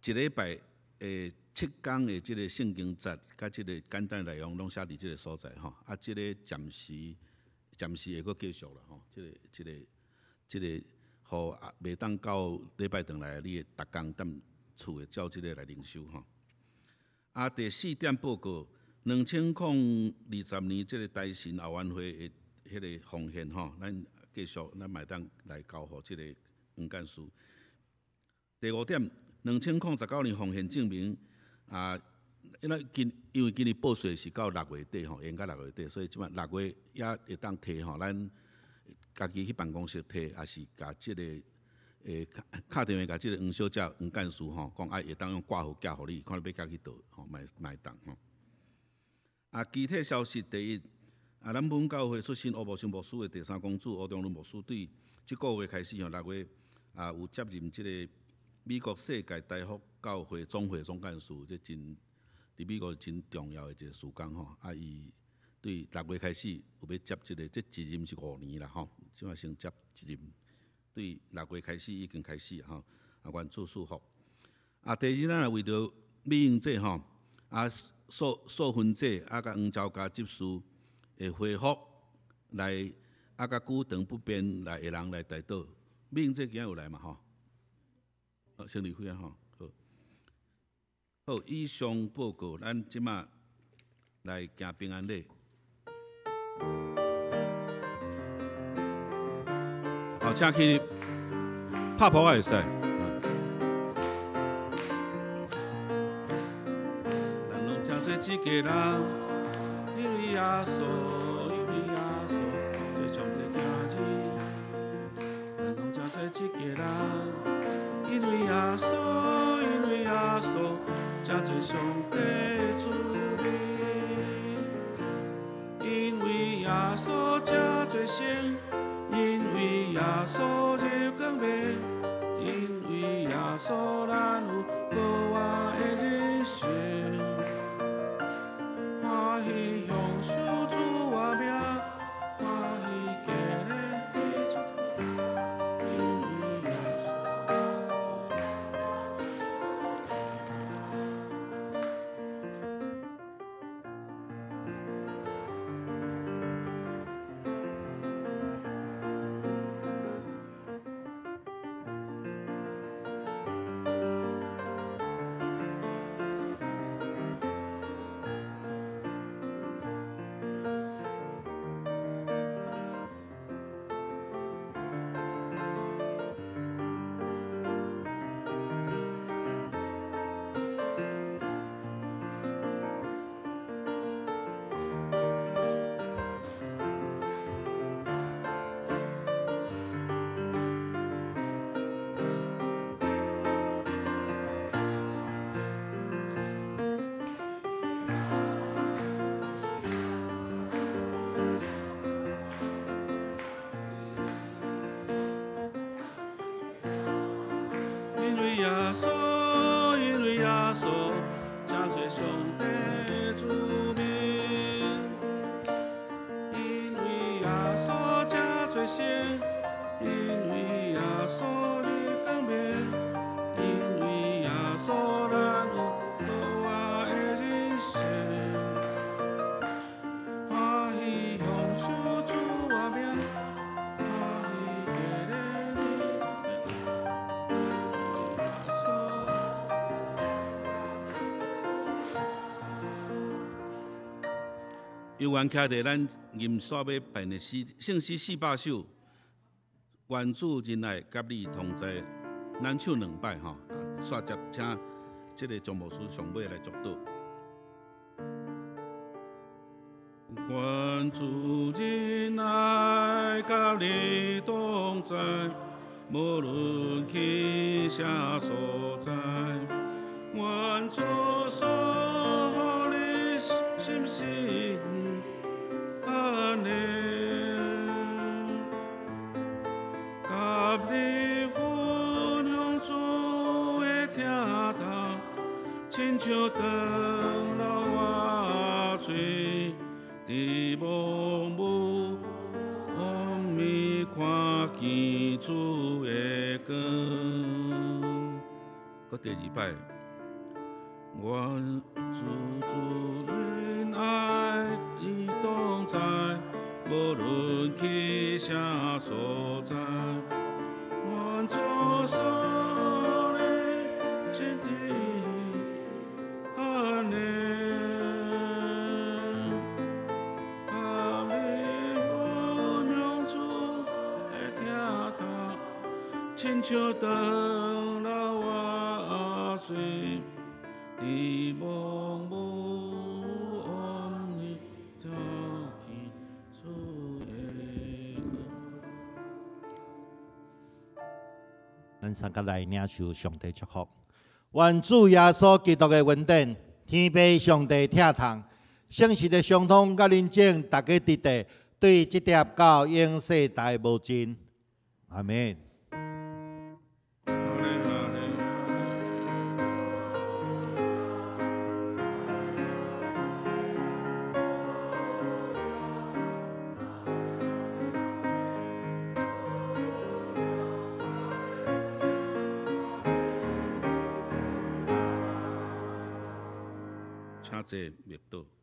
一禮拜的七工的這個聖經節，佮這個簡單內容，攏寫佇這個所在吼。啊，這個暫時暫時會閣繼續啦吼。這個這個這個，予啊袂當到禮拜堂來，你會逐工踮厝會照這個來靈修吼。啊，第四點報告，2020年這個大神後援會的彼个奉獻吼，咱繼續咱嘛會當來交予這个黃幹事。第五點，2019年奉獻證明啊，因為今因為今年報稅是到六月底吼，延到六月底，所以這擺六月也會當提吼，咱家己去辦公室提，抑是共這个會敲電話共這个黃小姐、黃幹事吼，講啊會當用掛號寄予你，看你欲寄去佗吼，嘛會嘛會當吼。啊，其他消息第一，啊，咱本教会出身吴牧生牧师的第三公子吴中伦牧师，对这个月开始吼，6月啊有接任这个美国世界大福教会总会总干事，这真伫美国真重要的一个事工吼。啊，伊对6月开始有欲接这个，这一任是5年啦吼，这马先接一任，对6月开始已经开始吼。啊，愿主赐福。啊，第二，咱也为著美英姐吼，啊，素素芬姐啊，佮黄昭嘉执事的恢复来，啊，佮久长不便来的人来代祷。美英姐今仔有来嘛吼？好，先离开啊吼。好，好，以上报告，咱这马来行平安礼。好，请起拍噗仔会使。咱拢真济一家人，因为耶稣，因为耶稣，做上帝囝儿。咱拢真济一家人，因为耶稣，因为耶稣，才做上帝子民。因为耶稣才做圣，因为耶稣入光明，因为耶稣咱有阁活的人生。欢喜享受主的名，欢喜加力的主，因为耶稣。因为耶稣，因为耶稣，才做上帝子民。因为耶稣才做圣，因为耶稣入光明，因为耶稣咱有阁活的人生。欢喜享受主的名，欢喜加力的主。有缘徛伫咱吟煞欲办的诗圣诗400首，愿主仁爱佮你同在。咱唱两摆吼，煞接请这个张牧师上尾来祝祷。愿主仁爱佮你同在，无论去啥所在，愿主赐予你心神安宁，佮你分享主的疼痛，亲像长流活水，伫茫无暗暝看见主的光。阁第二摆，愿主主恩爱你同在，无论去啥所在，愿主赐予你心神安宁，佮你分享主的疼痛，亲像长流活水，伫茫无暗暝照见主的光。咱三个来领受上帝祝福，愿主耶稣基督的恩典、天父上帝疼痛、聖實的相通佮認證，逐家佇地對這粒到永世代無盡。阿門。哈利哈利哈利。請坐默禱。